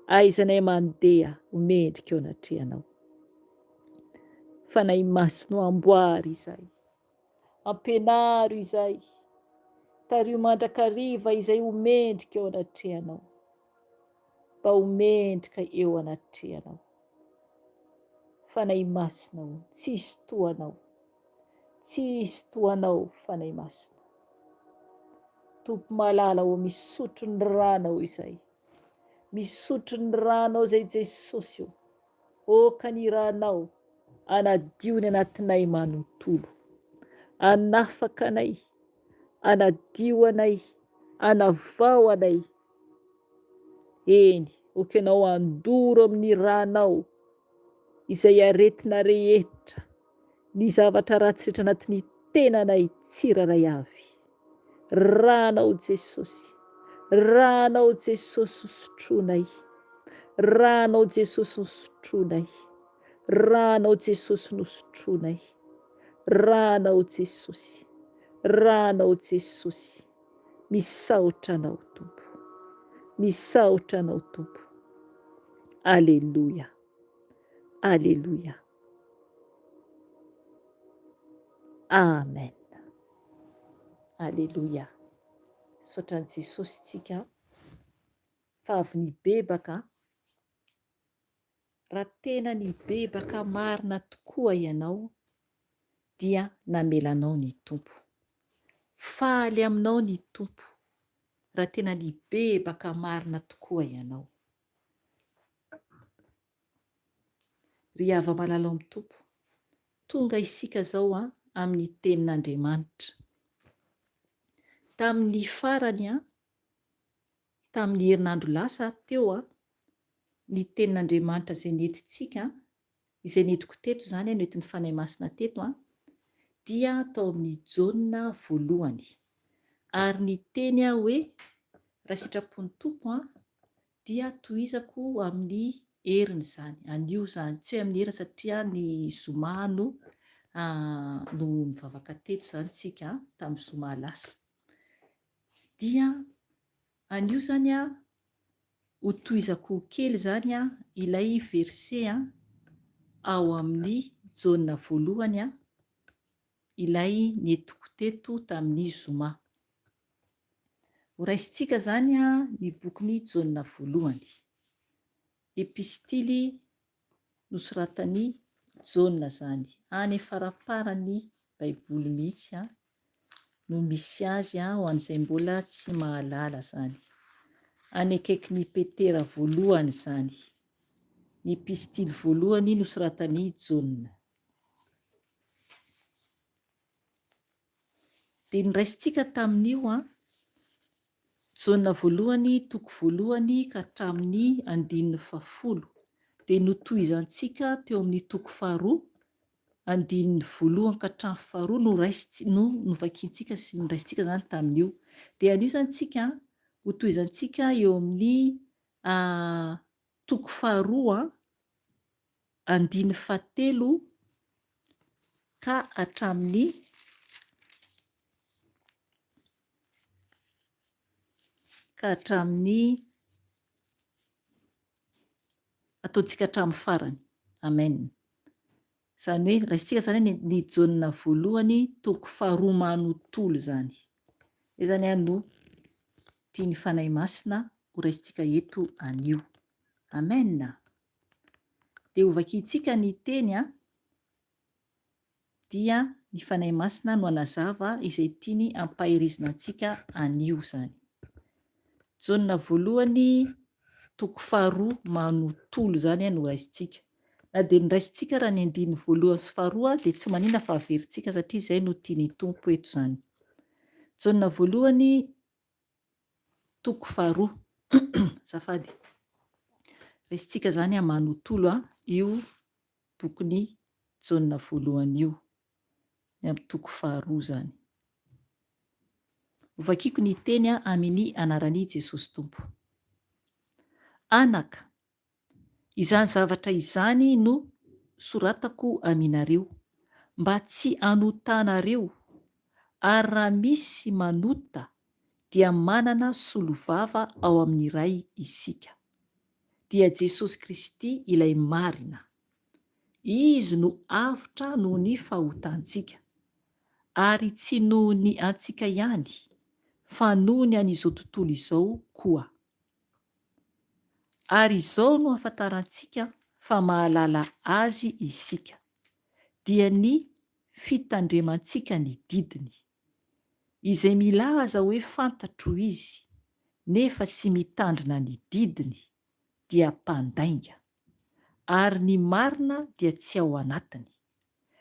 S2: Aiza anay mandeha ho mendrika eo anatrehanao. Fanahy Masina o amboary izahay. Ampianaro izahay. Tariho mandrakariva izay ho mendrika eo anatrehanao. Mba ho mendrika eo anatrehanao. Fanahy Masina o, tsisy toa anao. Tsisy toa anao Fanahy Masina. Tompo malala ô misotro ny ranao izay. Misotro ny ranao izay Jesosy ô. Oka ny ranao anadio ny anatinay manontolo. Anafaka anay, anadio anay, anavao anay. Eny, oka ianao andoro amin'ny ranao izay aretina rehetra, ny zavatra ratsy rehetra anatin'ny tenanay tsirairay avy. Ranao Jesosy, Ranao Jesosy sotroinay, Ranao Jesosy sotroinay, Ranao Jesosy no sotroinay, Ranao Jesosy, Ranao Jesosy, misaotra Anao Tompo, misaotra Anao Tompo, Aleloia, Aleloia. Amen. Aleloia. Misaotra an'i Jesosy tsika fa avy nibebaka. Raha tena nibebaka marina tokoa ianao dia namela anao ny Tompo. Faly aminao ny Tompo raha tena nibebaka marina tokoa ianao. Ry hava-malala ao amin'ny Tompo, tonga isika izao an, amin'ny Tenin'Andriamanitra. Tamin'ny farany an, tamin'ny herinandro lasa teo an, ny Tenin'Andriamanitra izay nentintsika, izay nentiko teto izany an, nentin'ny Fanahy Masina teto an, dia tao amin'ny Jaona voalohany. Ary niteny aho hoe, raha sitrapon'ny Tompo an, Dia tohizako amin'ny heriny izany, anio izany, tsy hoe amin'ny heriny satria ny zoma no no nivavaka teto izany tsika tamin'ny zoma lasa. Dia anio izany a, ho tohizako kely izany a, ilay verset ao amin'ny Jaona voalohany a, ilay nentiko teto tamin'ny zoma. Horaisintsika izany ny bokin'i Jaona voalohany, epistily nosoratan'i Jaona izany, any faramparan'ny Baiboly mihitsy no misy azy ho an'izay mbola tsy mahalala izany. Any akaikin'i Petera voalohany izany, ny epistily voalohany nosoratan'i Jaona. Dia noraisintsika tamin'io an, Jaona voalohany toko voalohany ka hatramin'ny andininy fahafolo. Dia notohizantsika teo amin'ny toko faharoa, andininy voalohany ka hatramin'ny faharoa no raisintsika, no novakintsika sy noraisintsika izany tamin'io. Dia anio izany tsika hotohizantsika eo amin'ny toko faharoa andininy fahatelo ka hatramin'ny ka hatramin'ny ataontsika hatramin'ny farany. Amen. Izany hoe raisintsika izany ny ny Jaona voalohany toko faharoa manontolo izany. Izay izany no tian'ny Fanahy Masina ho raisintsika eto anio. Amen. Dia hovakintsika ny teny an, dia ny Fanahy Masina no hanazava izay tiany hampaherezina antsika anio izany. Jaona voalohany toko faharoa manontolo izany no raisintsika. Na dia noraisintsika raha ny andininy voalohany sy faharoa dia tsy manina fa averintsika satria izay no tian'ny Tompo eto izany. Jaona voalohany Toko faharoa. Azafady. Raisintsika izany manontolo io bokin'i Jaona voalohany io, ny amin'ny toko faharoa izany. Hovakiko ny teny amin'ny anaran'i Jesosy Tompo. Anaka, izany zavatra izany no soratako aminareo, mba tsy hanotanareo, ary raha misy manota dia manana solovava ao amin'ny Ray isika, dia Jesosy Kristy ilay marina. Izy no avotra noho ny fahotantsika, ary tsy noho ny antsika ihany, fa noho ny an'izao tontolo izao koa. Ary izao no ahafantarantsika fa mahalala Azy isika, dia ny fitandremantsika ny didiny. Izay milaza hoe fantatro Izy, nefa tsy mitandrina ny didiny, dia mpandainga, ary ny marina dia tsy ao anatiny.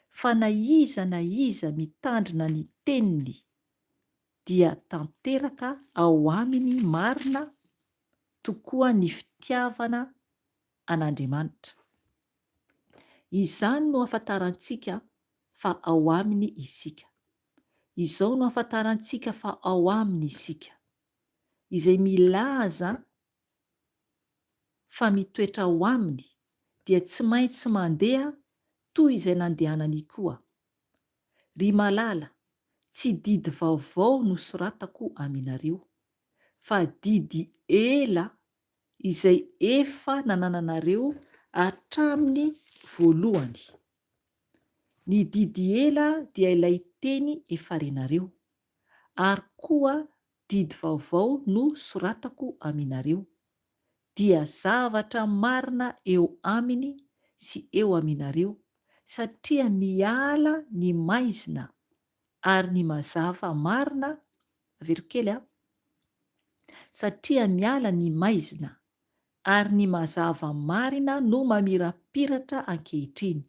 S2: Fa na iza na iza mitandrina ny teniny dia tanteraka ao aminy marina tokoa ny fitiavana an'Andriamanitra. Izany no ahafantarantsika fa ao aminy isika. Izao no ahafantarantsika fa ao aminy isika, izay milaza fa mitoetra ao aminy dia tsy maintsy mandeha toy izay nandehanany koa. Ry malala, tsy didy vaovao no soratako aminareo, fa didy ela izay efa nanananareo hatramin'ny voalohany. Ny didy ela dia ilay teny efa renareo, ary koa didy vaovao no soratako aminareo, dia zavatra marina eo aminy sy eo aminareo, satria miala ny maizina ary ny mazava marina, averiko kely an, satria miala ny maizina ary ny mazava marina no mamirapiratra ankehitriny.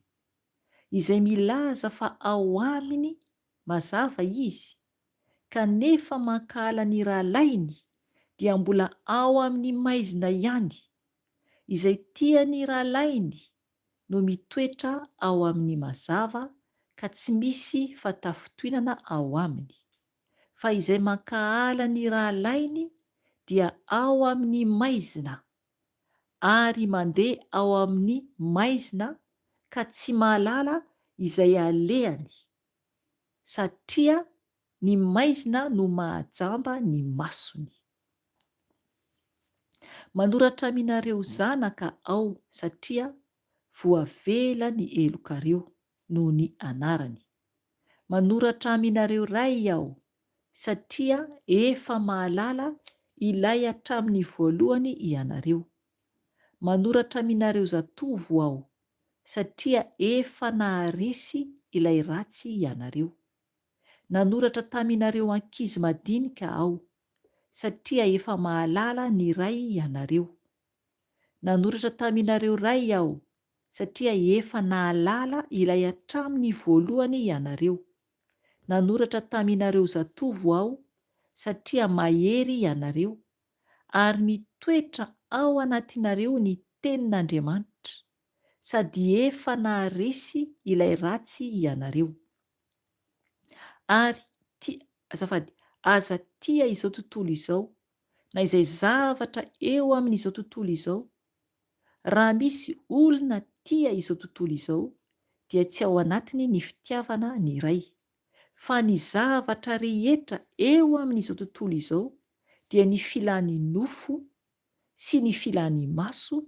S2: Izay milaza fa ao aminy mazava izy, kanefa mankahala ny rahalahiny dia mbola ao amin'ny maizina ihany. Izay tia ny rahalahiny no mitoetra ao amin'ny mazava ka tsy misy fahatafintohinana ao aminy. Fa izay mankahala ny rahalahiny dia ao amin'ny maizina ary mandeha ao amin'ny maizina ka tsy mahalala izay alehany. Satria ny maizina no mahajamba ny masony. Manoratra aminareo zanaka aho satria voavela ny helokareo noho ny anarany. Manoratra aminareo ray aho satria efa mahalala ilay hatramin'ny voalohany ianareo. Manoratra aminareo zatovo aho satria efa naharesy ilay ratsy ianareo. Nanoratra taminareo ankizy madinika aho, satria efa mahalala ny Ray ianareo. Nanoratra taminareo ray aho, satria efa nahalala ilay hatramin'ny voalohany ianareo. Nanoratra taminareo zatovo aho, satria mahery ianareo, ary mitoetra ao anatinareo ny Tenin'Andriamanitra, sady efa naharesy ilay ratsy ianareo. Ary tia, azafady, aza tia izao tontolo izao, na izay zavatra eo amin'izao tontolo izao. Raha misy olona tia izao tontolo izao, dia tsy ao anatiny ny fitiavana ny Ray. Fa ny zavatra rehetra eo amin'izao tontolo izao dia ny filan'ny nofo sy ny filan'ny maso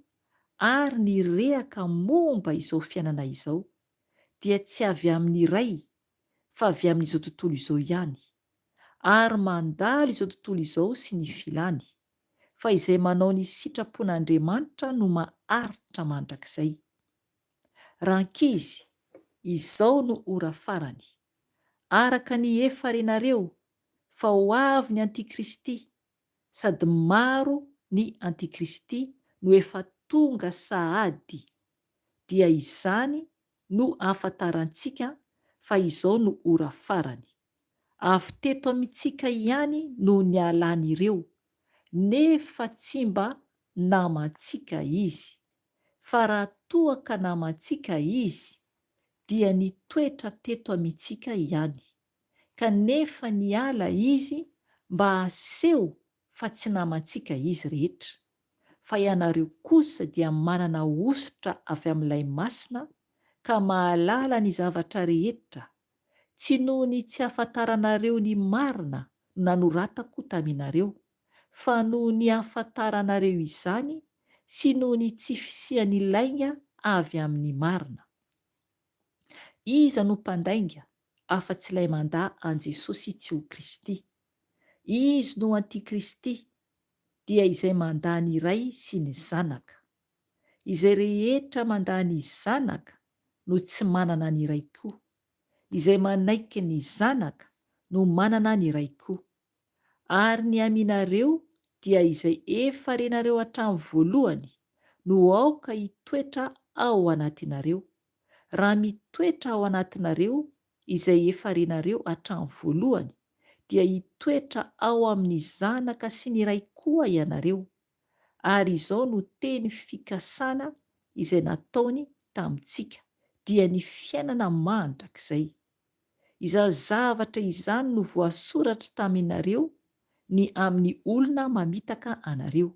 S2: ary ny rehaka momba izao fiainana izao dia tsy avy amin'ny Ray fa avy amin'izao tontolo izao ihany, ary mandalo izao tontolo izao sy ny filany, fa izay manao ny sitrapon'Andriamanitra no maharitra mandrakizay. Rankizy, izao no ora farany. Araka ny efa renareo fa ho avy ny antikristy, sady maro ny antikristy no efa tonga sahady, dia izany no ahafantarantsika fa izao no ora farany. Avy teto amintsika ihany no nialan'ireo, nefa tsy mba namantsika izy. Fa raha toa ka namantsika izy, dia nitoetra teto amintsika ihany, kanefa niala izy mba haseho fa tsy namantsika izy rehetra, fa ianareo kosa dia manana hosotra avy amin'ilay Masina ka mahalala ny zavatra rehetra, tsy noho ny tsy ahafantaranareo ny marina no nanoratako taminareo, fa noho ny ahafantaranareo izany sy noho ny tsy fisian'ny lainga avy amin'ny marina. Iza no mpandainga afa-tsy ilay mandà an'i Jesosy tsy ho Kristy? Izy no antikristy, dia izay mandà ny Ray sy ny Zanaka. Izay rehetra mandà ny Zanaka no tsy manana ny Ray koa. Izay manaiky ny Zanaka no manana ny Ray koa. Ary ny aminareo dia izay efa renareo hatramin'ny voalohany no aoka hitoetra ao anatinareo. Raha mitoetra ao anatinareo izay efa renareo hatramin'ny voalohany, dia hitoetra ao amin'ny Zanaka sy ny Ray koa ianareo. Ary izao no teny fikasana izay nataony tamintsika, dia ny fiainana mandrakizay. Izany zavatra izany no voasoratra taminareo ny amin'ny olona mamitaka anareo.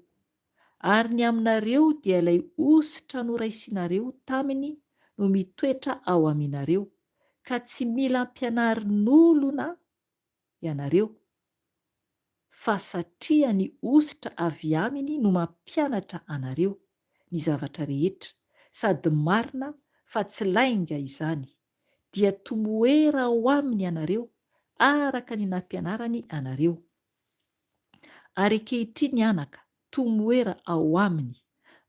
S2: Ary ny aminareo dia ilay hosotra noraisinareo taminy no mitoetra ao aminareo, ka tsy mila ampianarin'olona ianareo, fa satria ny hosotra avy aminy no mampianatra anareo ny zavatra rehetra, sady marina fa tsy lainga izany, dia tomoera ao aminy ianareo araka ny nampianarany anareo. Ary ankehitriny anaka, tomoera ao aminy,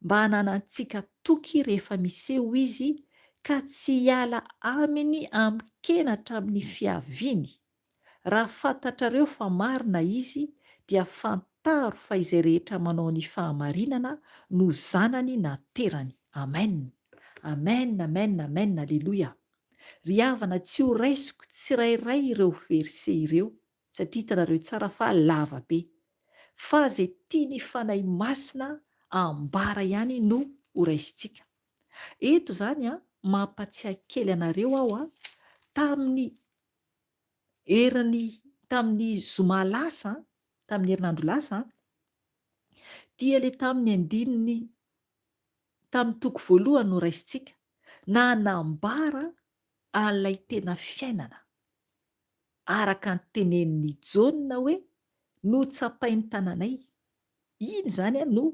S2: mba hananantsika toky rehefa miseho izy ka tsy hiala aminy amin-kenatra amin'ny fiaviany. Raha fantatrareo fa marina izy, dia fantaro fa izay rehetra manao ny fahamarinana no zanany naterany. Amen! Amen, amen, amen, aleloia! Ry havana, tsy ho raisiko tsirairay ireo verset ireo, satria hitanareo tsara fa lava be. Fa ze tian'i Fanahy Masina ambara ihany no ho raisintsika. Eto zany an, mampatsiahy kely anareo aho an, tamin'ny herin'ny, tamin'ny zoma lasa an, tamin'ny herinandro lasa an, dia le tamin'ny andininy, tamin'ny toko voalohany no raisintsika, nanambara an'ilay tena fiainana. Araka ny tenenin'i Jaona hoe notsapain'ny tananay. Iny izany no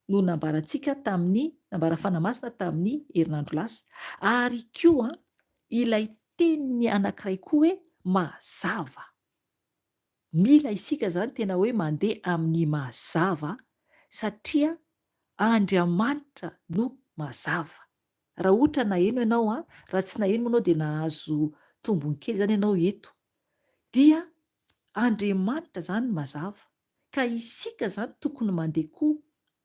S2: no nambarantsika tamin'ny, nambaran'ny Fanahy Masina tamin'ny herinandro lasa. Ary koa ilay teniny anankiray koa hoe mazava. Mila isika izany tena hoe mandeha amin'ny mazava satria Andriamanitra no mazava. Raha ohatra naheno ianao an, raha tsy naheno moa ianao dia nahazo tombony kely izany ianao eto. Dia Andriamanitra izany mazava. Ka isika izany tokony mandeha koa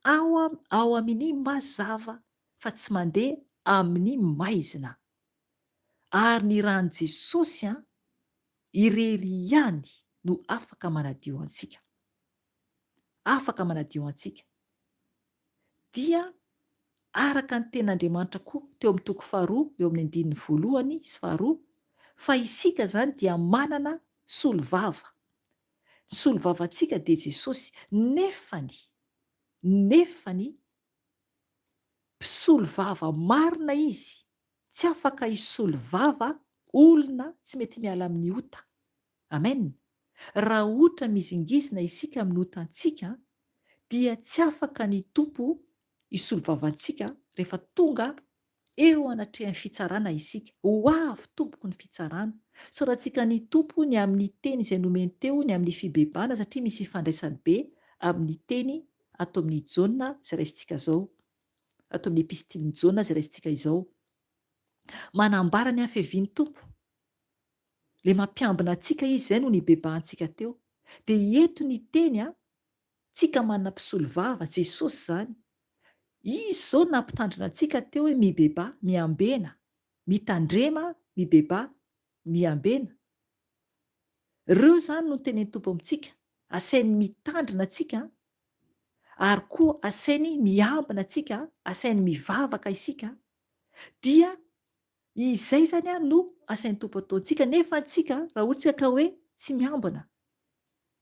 S2: ao ao amin'ny mazava fa tsy mandeha amin'ny maizina. Ary ny ran'i Jesosy an, irery ihany no afaka manadio antsika. Afaka manadio antsika. Dia araka ny tenin'Andriamanitra koa teo amin'ny toko faharoa eo amin'ny andininy voalohany sy faharoa fa isika izany dia manana solovava. Ny solovavantsika dia Jesosy nefany nefany mpisolovava marina izy, tsy afaka hisolo vava olona tsy mety miala amin'ny ota. Amen! Raha ohtra mizingizina isika amin'ny otantsika dia tsy afaka ny Tompo hisolo vava antsika rehefa tonga eo anatrehan'ny fitsarana isika. Ho avy tompoko ny fitsarana. Isaorantsika ny Tompo ny amin'ny teny izay nomeny teo ny amin'ny fibebahana satria misy ifandraisany be amin'ny teny ato amin'ny Jaona izay raisintsika izao, ato amin'ny epistilin'i Jaona izay raisintsika izao. Manambara ny hafevian'ny Tompo. Le mampiambina antsika izy izay no nibebahantsika teo. Dia eto ny teny a, tsika manana mpisolovava, Jesosy izany. Izy izao no nampitandrina antsika teo hoe mibebaha, miambena, mitandrema, mibebaha, miambena. Ireo izany no tenenin'ny Tompo amintsika, asainy mitandrina antsika ary koa asainy miambina antsika, asainy mivavaka isika, dia. Izay izany no asain'ny Tompo ataontsika, nefa antsika raha ohatra tsika ka hoe tsy miambina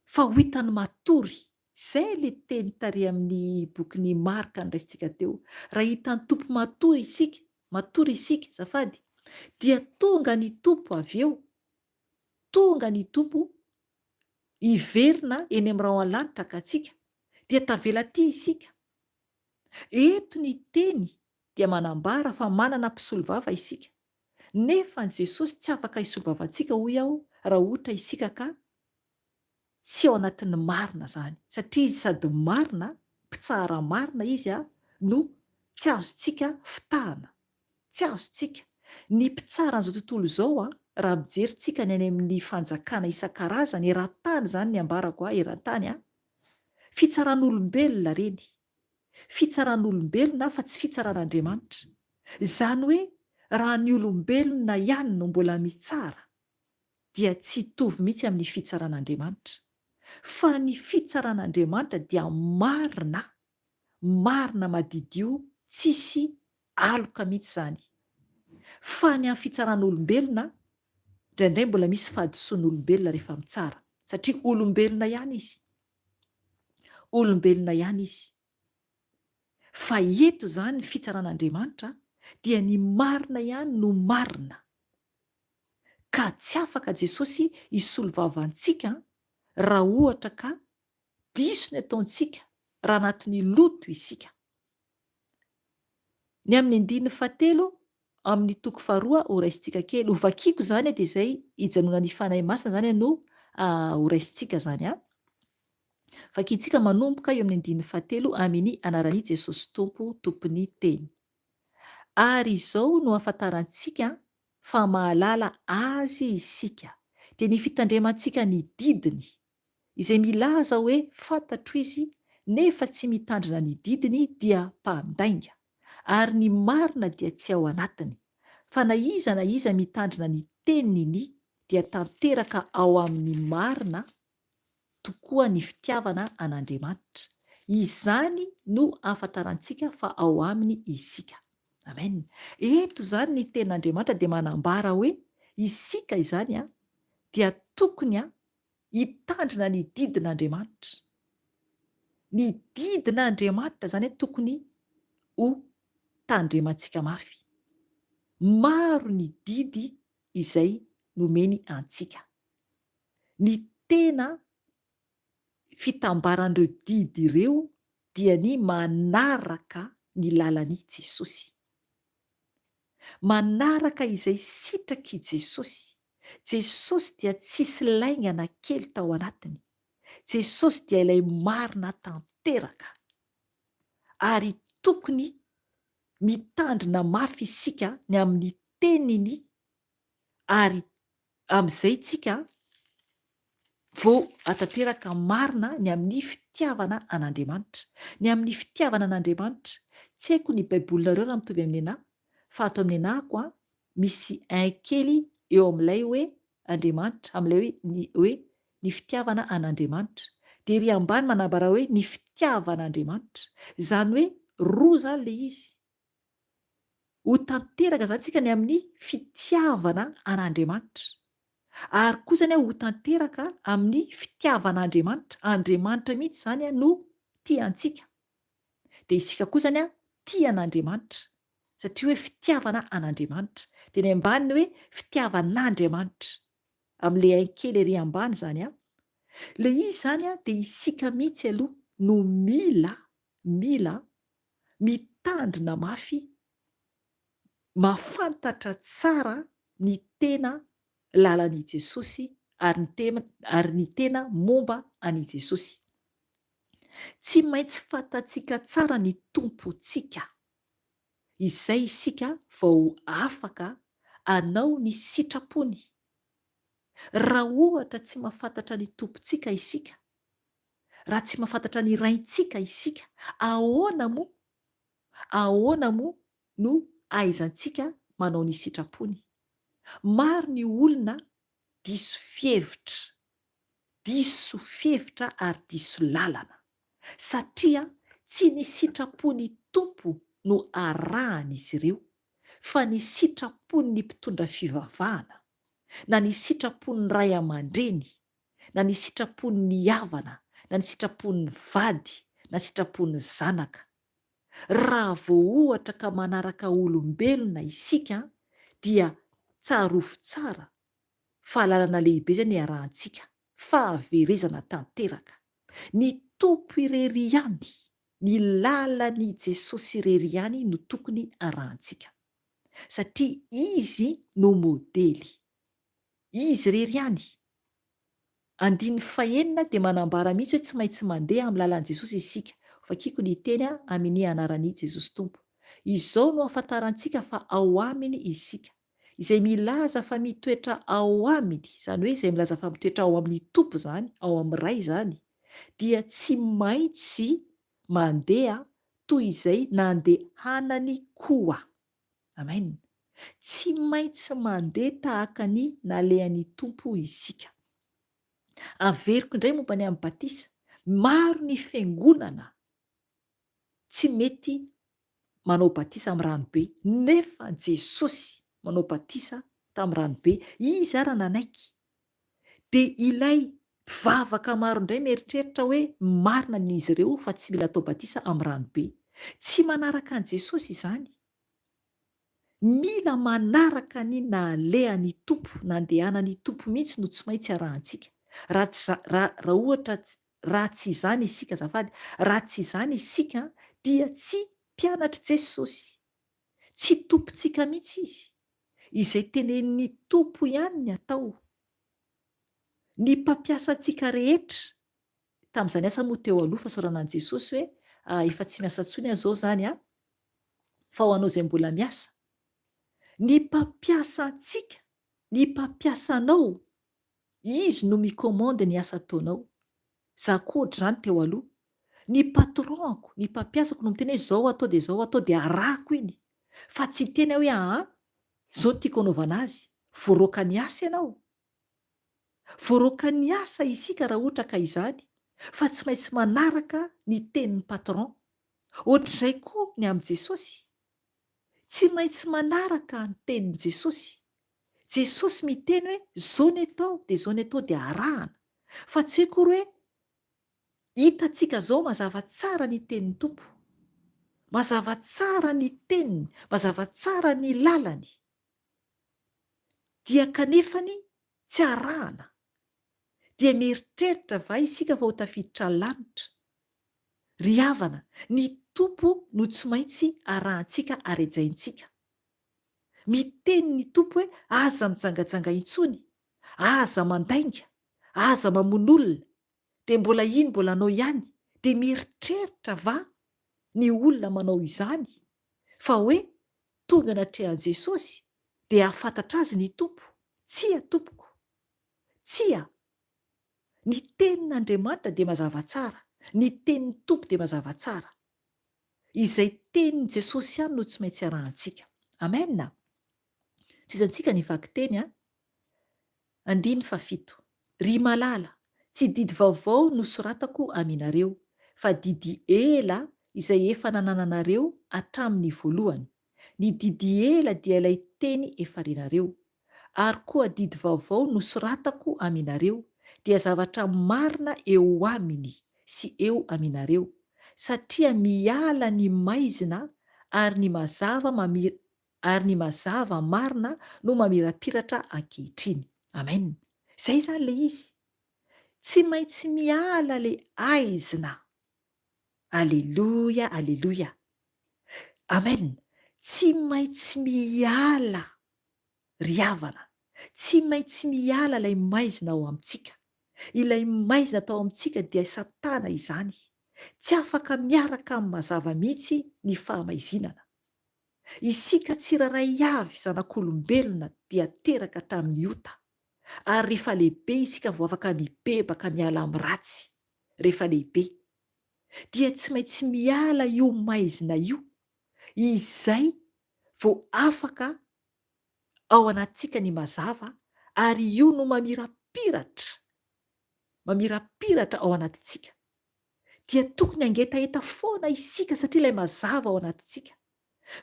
S2: fa ho hitany matory, izay ilay teny tary amin'ny bokin'i Marka noraisintsika teo, raha hitan'ny Tompo matory isika, matory isika, azafady, dia tonga ny Tompo avy eo, tonga ny Tompo hiverina eny amin'ny rahona lanitra ka antsika, dia tavela aty isika. Eto ny teny dia manambara fa manana mpisolovava isika. Nefa ny Jesosy tsy afaka hisolovava antsika hoy aho raha ohtra isika ka tsy ao anatin'ny marina izany. Satria Izy sady marina, mpitsara marina Izy no tsy azontsika fitahana. Tsy azontsika. Ny mpitsara an'izao tontolo izao raha mijery tsika ny any amin'ny fanjakana isan-karazany, eran-tany izany ny ambarako eran-tany, fitsaran'olombelona ireny. Fitsaran'olombelona fa tsy fitsaran'Andriamanitra. Izany hoe raha ny olombelona ihany no mbola mitsara dia tsy hitovy mihitsy amin'ny fitsaran'Andriamanitra. Fa ny fitsaran'Andriamanitra dia marina, marina madidio tsisy aloka mihitsy izany. Fa ny amin'ny fitsaran'olombelona, indraindray mbola misy fahadisoan'olombelona rehefa mitsara, satria olombelona ihany izy. Olombelona ihany izy. Fa eto izany ny fitsaran'Andriamanitra dia ny marina ihany no marina. Ka tsy afaka Jesosy hisolo vava antsika raha ohatra ka diso ny ataontsika raha anatin'ny loto isika. Ny amin'ny andininy fahatelo amin'ny toko faharoa ho raisintsika kely, ho vakiako izany dia izay hijanonan'ny Fanahy Masina izany no ho raisintsika izany an. Vakintsika manomboka eo amin'ny andininy fahatelo amin'ny anaran'i Jesosy Tompo Tompon'ny Teny. Ary izao no ahafantarantsika fa mahalala Azy isika, dia ny fitandremantsika ny didiny. Izay milaza hoe fantatro Izy nefa tsy mitandrina ny didiny dia mpandainga, ary ny marina dia tsy ao anatiny. Fa na iza na iza mitandrina ny teniny dia tanteraka ao aminy marina tokoa ny fitiavana an'Andriamanitra. Izany no ahafantarantsika fa ao aminy isika. Amen. Eto izany ny tenin'Andriamanitra dia manambara hoe isika izany dia tokony hitandrina ny didin'Andriamanitra. Ny didin'Andriamanitra izany tokony ho tandremantsika mafy. Maro ny didy izay nomeny antsika. Ny tena fitambaran'ireo didy ireo dia ny manaraka ny lalan'i Jesosy. Manaraka izay sitrak'i Jesosy. Jesosy dia tsisy lainga na kely tao anatiny. Jesosy dia ilay marina tanteraka. Ary tokony mitandrina mafy isika ny amin'ny teniny ary amin'izay tsika vao hatanteraka marina ny amin'ny fitiavana an'Andriamanitra. Ny amin'ny fitiavana an'Andriamanitra. Tsy haiko ny baibolinareo raha mitovy amin'ny anah, fa ato amin'ny anahako an, misy un kely eo amin'ilay hoe Andriamanitra, amin'ilay hoe ny hoe ny fitiavana an'Andriamanitra. Dia ery ambany manambara hoe ny fitiavan'Andriamanitra. Izany hoe roa izany ilay izy. Ho tanteraka izany tsika ny amin'ny fitiavana an'Andriamanitra. Ary koa izany ho tanteraka amin'ny fitiavan'Andriamanitra. Andriamanitra mihitsy izany no tia antsika. Dia isika koa izany tia an'Andriamanitra. Satria hoe fitiavana an'Andriamanitra. Dia ny ambany ny hoe fitiavan'Andriamanitra. Amin'ilay ain kely ery ambany izany an. Ilay izy izany dia isika mihitsy aloha no mila, mila mitandrina mafy, mahafantatra tsara ny tena lalan'i Jesosy ary ny tena ary ny tena momba an'i Jesosy. Tsy maintsy fantatsika tsara ny Tompontsika, izay isika vao afaka hanao ny sitrapony. Raha ohatra tsy mahafantatra ny Tompontsika isika, Raha tsy mahafantatra ny Raintsika isika, ahoana moa, ahoana moa no ahaizantsika manao ny sitrapony? Maro ny olona diso fihevitra, diso fihevitra ary diso lalana, satria tsy ny sitrapon'ny Tompo no arahan'izy ireo, Fa ny sitrapon'ny mpitondra fivavahana, na ny sitrapon'ny ray aman-dreny, na ny sitrapon'ny havana, na ny sitrapon'ny vady, na sitrapon'ny zanaka. Raha vao ohatra ka manaraka olombelona isika dia tsarovy tsara fa lalana lehibe izay niarahantsika, fahaverezana tanteraka. Ny Tompo irery ihany, ny lalan'i Jesosy irery ihany no tokony arahantsika. Satria Izy no modely. Izy irery ihany. Andininy fahenina dia manambara mihitsy hoe tsy maintsy mandeha amin'ny lalan'i Jesosy isika. Vakiko ny teny amini anaran'i Jesosy Tompo. Izao no ahafantarantsika fa ao Aminy isika. Izay milaza fa mitoetra ao Aminy, izany hoe izay milaza fa mitoetra ao amin'ny Tompo izany, ao amin'ny Ray izany, dia tsy maintsy mandeha toy izay nandehanany koa. Amen. Tsy maintsy mandeha tahaka ny nalehan'ny Tompo isika. Averiko indray momba ny amin'ny batisa. Maro ny fiangonana tsy mety manao batisa amin'ny rano be, nefa Jesosy manao batisa tamin'ny rano be. Izy ara nanaiky. Dia ilay mpivavaka maro indray mieritreritra hoe marina ny izy ireo fa tsy mila atao batisa amin'ny rano be. Tsy manaraka an'i Jesosy izany. Mila manaraka ny nalehan'ny Tompo, nandehanan'ny Tompo mihitsy no tsy maintsy arahantsika. Raha tsy raha raha ohatra raha tsy izany isika azafady, raha tsy izany isika dia tsy mpianatr'i Jesosy. Tsy Tompontsika mihitsy Izy. Izay tenenin'ny Tompo ihany ny atao. Ny mpampiasa antsika rehetra, tamin'izany asa moa teo aloha fahasoarana an'i Jesosy hoe efa tsy miasa intsony aho izao izany an, fa ho anao izay mbola miasa. Ny mpampiasa antsika, ny mpampiasa anao, izy no mi-commande ny asa ataonao. Za koa ohatr'izany teo aloha. Ny patron-ko, ny mpampiasako no miteny hoe izao atao dia izao atao dia arahako iny. Fa tsy hiteny aho hoe aa, izao no tiako hanaovana azy. Voaroaka ny asa ianao. Voaroaka ny asa isika raha ohatra ka izany, fa tsy maintsy manaraka ny tenin'ny patron. Ohatr'izay koa ny amin'i Jesosy. Tsy maintsy manaraka ny tenin'i Jesosy. Jesosy miteny hoe zao ny atao dia zao ny atao dia arahana. Fa tsy hoe akory hoe hitantsika zao mazava tsara ny tenin'ny Tompo. Mazava tsara ny teniny, mazava tsara ny lalany. Dia kanefany tsy arahana. Dia mieritreritra va isika fa ho tafiditra lanitra? Ry havana, ny Tompo no tsy maintsy arahantsika ary hajaintsika. Miteny ny Tompo hoe aza mijangajanga intsony, aza mandainga, aza mamono olona, dia mbola iny mbola anao ihany, dia mieritreritra va ny olona manao izany fa hoe tonga anatrehan'i Jesosy dia hahafantatra azy ny Tompo? Tsia tompoko! Tsia! Ny tenin'Andriamanitra dia mazava tsara, ny tenin'ny Tompo dia mazava tsara. Izay tenin'i Jesosy ihany no tsy maintsy arahantsika. Amen! Tohizantsika ny vakiteny a. Andininy fahafito. Ry malala, tsy didy vaovao no soratako aminareo, fa didy ela izay efa nanananareo hatramin'ny voalohany. Ny didy ela dia ilay teny efa renareo. Ary koa didy vaovao no soratako aminareo, dia zavatra marina eo aminy sy eo aminareo, satria miala ny maizina ary ny mazava mamir ary ny mazava marina no mamirapiratra ankehitriny. Amen. Izay izany ilay izy. Tsy maintsy miala ilay aizina. Aleloia, aleloia. Amen. Tsy maintsy miala ry havana. Tsy maintsy miala ilay maizina ao amintsika. Ilay maizina tao amintsika dia Satana izany. Tsy afaka miaraka amin'ny mazava mihitsy ny fahamaizinana. Isika tsirairay avy zanak'olombelona dia teraka tamin'ny ota. Ary rehefa lehibe isika vao afaka mibebaka miala amin'ny ratsy. Rehefa lehibe. Dia tsy maintsy miala io maizina io. Izay vao afaka ao anatintsika ny mazava ary io no mamirapiratra, mamirapiratra ao anatintsika. Dia tokony hangetaheta foana isika satria ilay mazava ao anatintsika.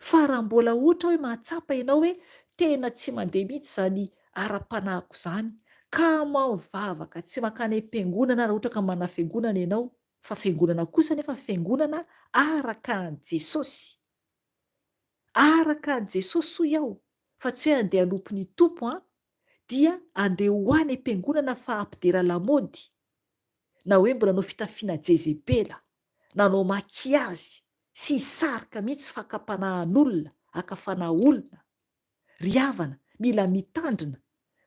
S2: Fa raha mbola ohatra hoe mahatsapa ianao hoe tena tsy mandeha mihitsy izany ara-panahiko izany, kamo mivavaka, tsy mankany am-piangonana raha ohatra ka manana fiangonana ianao, fa fiangonana kosa anefa fiangonana araka an'i Jesosy. Araka an'i Jesosy hoy aho, fa tsy hoe andeha hanompo ny Tompo an, dia andeha ho any am-piangonana fa hampidera lamaody, na hoe mbola hanao fitafiana jezebela, na hanao makiazy sy hisarika mihitsy fakam-panahin'olona, haka fanahy olona. Ry havana, mila mitandrina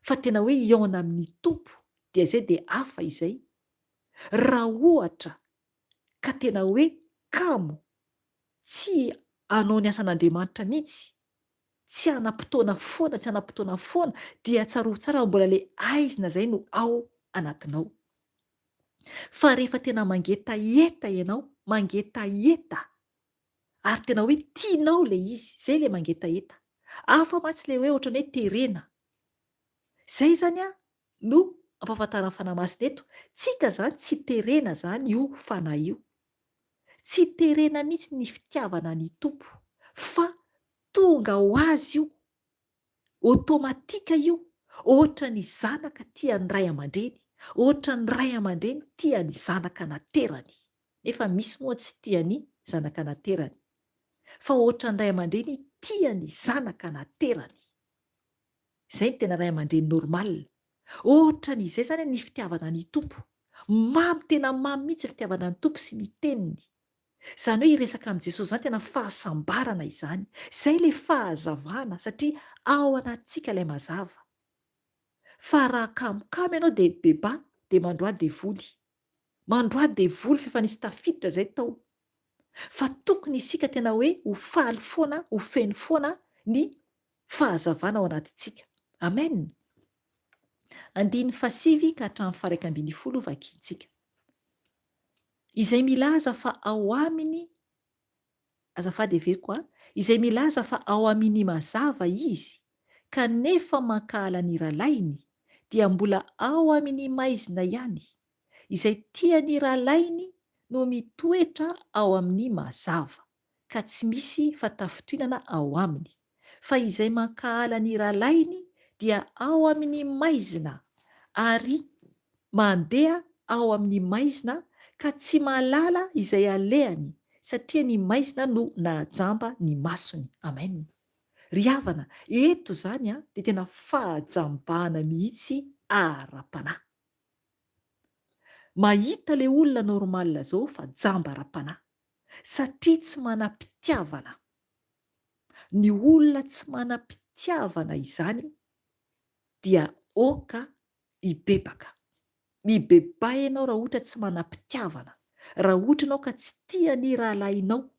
S2: fa tena hoe hihaona amin'ny Tompo dia izay dia hafa izay. Raha ohatra ka tena hoe kamo tsy hanao ny asan'Andriamanitra mihitsy, tsy hanam-potoana foana, tsy hanam-potoana foana, dia tsarovy tsara fa mbola ilay haizina izay no ao anatinao. Fa rehefa tena mangetaheta ianao, mangetaheta, ary tena hoe tianao ilay izy, izay ilay mangetaheta. Hafa mantsy ilay hoe ohatran'ny hoe terena. Izay izany an no ampahafantaran'ny Fanahy Masina eto. Tsika izany tsy terena izany io Fanahy io. Tsy terena mihitsy ny fitiavana ny Tompo fa tonga ho azy io, automatique io, ohatra ny zanaka tia ny ray aman-dreny, ohatra ny ray aman-dreny tia ny zanaka naterany, nefa misy moa tsy tia ny zanaka naterany, fa ohatra ny ray aman-dreny tia ny zanaka naterany. Izay ny tena ray aman-dreny normal. Ohatran izay zany ny fitiavana ny Tompo. Mamy tena mamy mihitsy ny fitiavana ny Tompo sy ny teniny. Izany hoe hiresaka amin'i Jesosy izany tena fahasambarana izany. Izay ilay fahazavana satria ao anatintsika ilay mazava. Fa raha kamokamo ianao dia beba dia mandroà devoly. Mandroà devoly f'efa nisy tafiditra izay tao. Fa tokony isika tena hoe ho faly foana, ho feno foana ny fahazavana ao anatintsika. Amen! Andininy fahasivy ka hatramin'ny faharaika ambinifolo vakintsika. Izay milaza fa ao aminy, azafady heveriko a, izay milaza fa ao aminy mazava izy, kanefa mankahala ny rahalahiny, dia mbola ao aminy maizina ihany. Izay tia ny rahalahiny no mitoetra ao amin'ny mazava. ka tsy misy fatafintohinana ao aminy, fa izay mankahala ny rahalahiny dia ao amin'ny maizina ary mandeha ao amin'ny maizina ka tsy mahalala izay alehany satria ny maizina no nahajamba ny masony. Amen. Ry havana, eto izany dia tena fahajambana mihitsy ara-panahy. Mahita ilay olona normal zao fa jamba ara-panahy. Satria tsy manam-pitiavana. Ny olona tsy manam-pitiavana izany dia oka hibebaka. Mibebaha ianao raha ohatra tsy manam-pitiavana. Raha ohatra ianao ka tsy tia ny rahalahinao.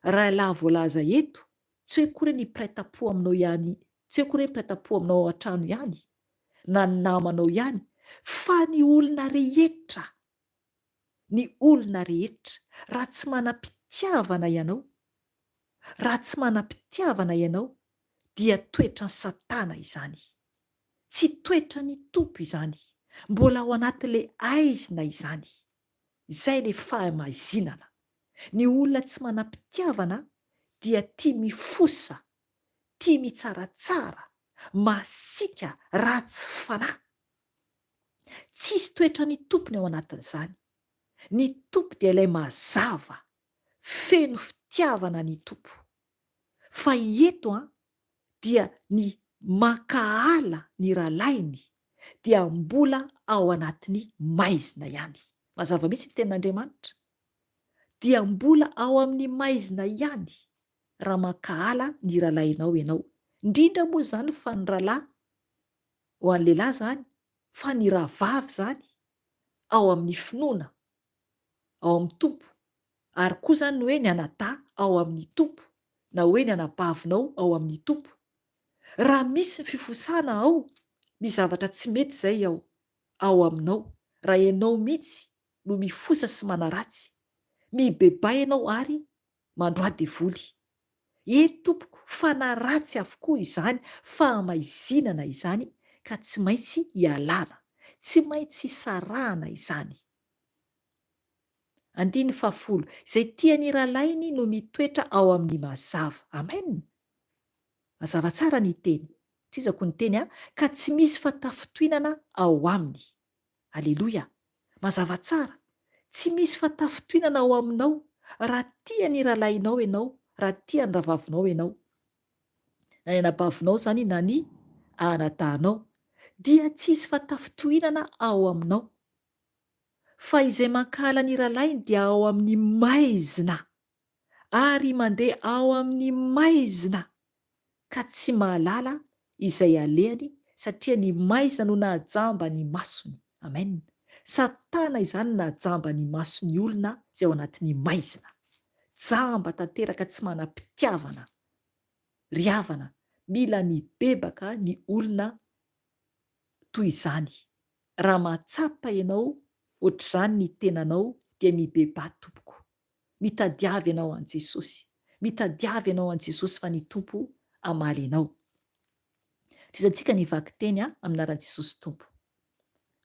S2: Rahalahy voalaza eto, tsy hoe akory ny mpiray tampo aminao ihany, tsy hoe akory hoe mpiray tampo aminao ao an-trano ihany, na ny namanao ihany, fa ny olona rehetra. ny olona rehetra, raha tsy manam-pitiavana ianao, raha tsy manam-pitiavana ianao dia toetran'i Satana izany. Tsy toetran'ny Tompo izany. Mbola ao anatin'ilay aizina izany. Izay ilay fahamaizinana. Ny olona tsy manam-pitiavana dia tia mifosa, tia mitsaratsara, masiaka, ratsy fanahy. Tsisy toetran'ny tompony ao anatin'izany. Ny Tompo dia ilay mazava, feno fitiavana ny Tompo. Fa eto an, dia ny mankahala ny rahalahiny dia mbola ao anatin'ny maizina ihany. Mazava mihitsy ny tenin'Andriamanitra. Dia mbola ao amin'ny maizina ihany raha mankahala ny rahalahinao ianao. Indrindra moa izany fa ny rahalahy ho an'ny lehilahy izany fa ny rahavavy izany ao amin'ny finoana, ao amin'ny Tompo, ary koa izany ny hoe ny anadahy ao amin'ny Tompo, na hoe ny anabavinao ao amin'ny Tompo. Raha misy ny fifosana ao, misy zavatra tsy mety izay ao, ao aminao, raha ianao mihitsy no mifosa sy manaratsy, mibebaha ianao ary mandroà devoly. Eny tompoko, fanahy ratsy avokoa izany fahamaizinana izany ka tsy maintsy ialana, tsy maintsy sarahana izany. Andininy fahafolo, Izay tia ny rahalahiny no mitoetra ao amin'ny mazava. Amen! Mazava tsara ny teny. Tohizako ny teny an, ka tsy misy fatafintohinana ao aminy. Aleloia! Mazava tsara. Tsy misy fatafintohinana ao aminao raha tia ny rahalahinao ianao, raha tia ny rahavavinao ianao. Na ny anabavinao izany na ny anadahinao. Dia tsy hisy fatafintohinana ao aminao. Fa izay mankahala ny rahalahiny dia ao amin'ny maizina, ary mandeha ao amin'ny maizina, ka tsy mahalala izay alehany, satria ny maizina no nahajamba ny masony. Amen. Satana izany nahajamba ny mason'ny olona izay ao anatin'ny maizina. Jamba tanteraka tsy manam-pitiavana. Ry havana, mila mibebaka ny olona toy izany. Raha mahatsapa ianao ohatr'izany ny tenanao dia mibebaha tompoko. Mitadiava ianao an'i Jesosy. Mitadiava ianao an'i Jesosy fa ny Tompo hamaly anao. Tohizantsika ny vakiteny amin'ny anaran'i Jesosy Tompo.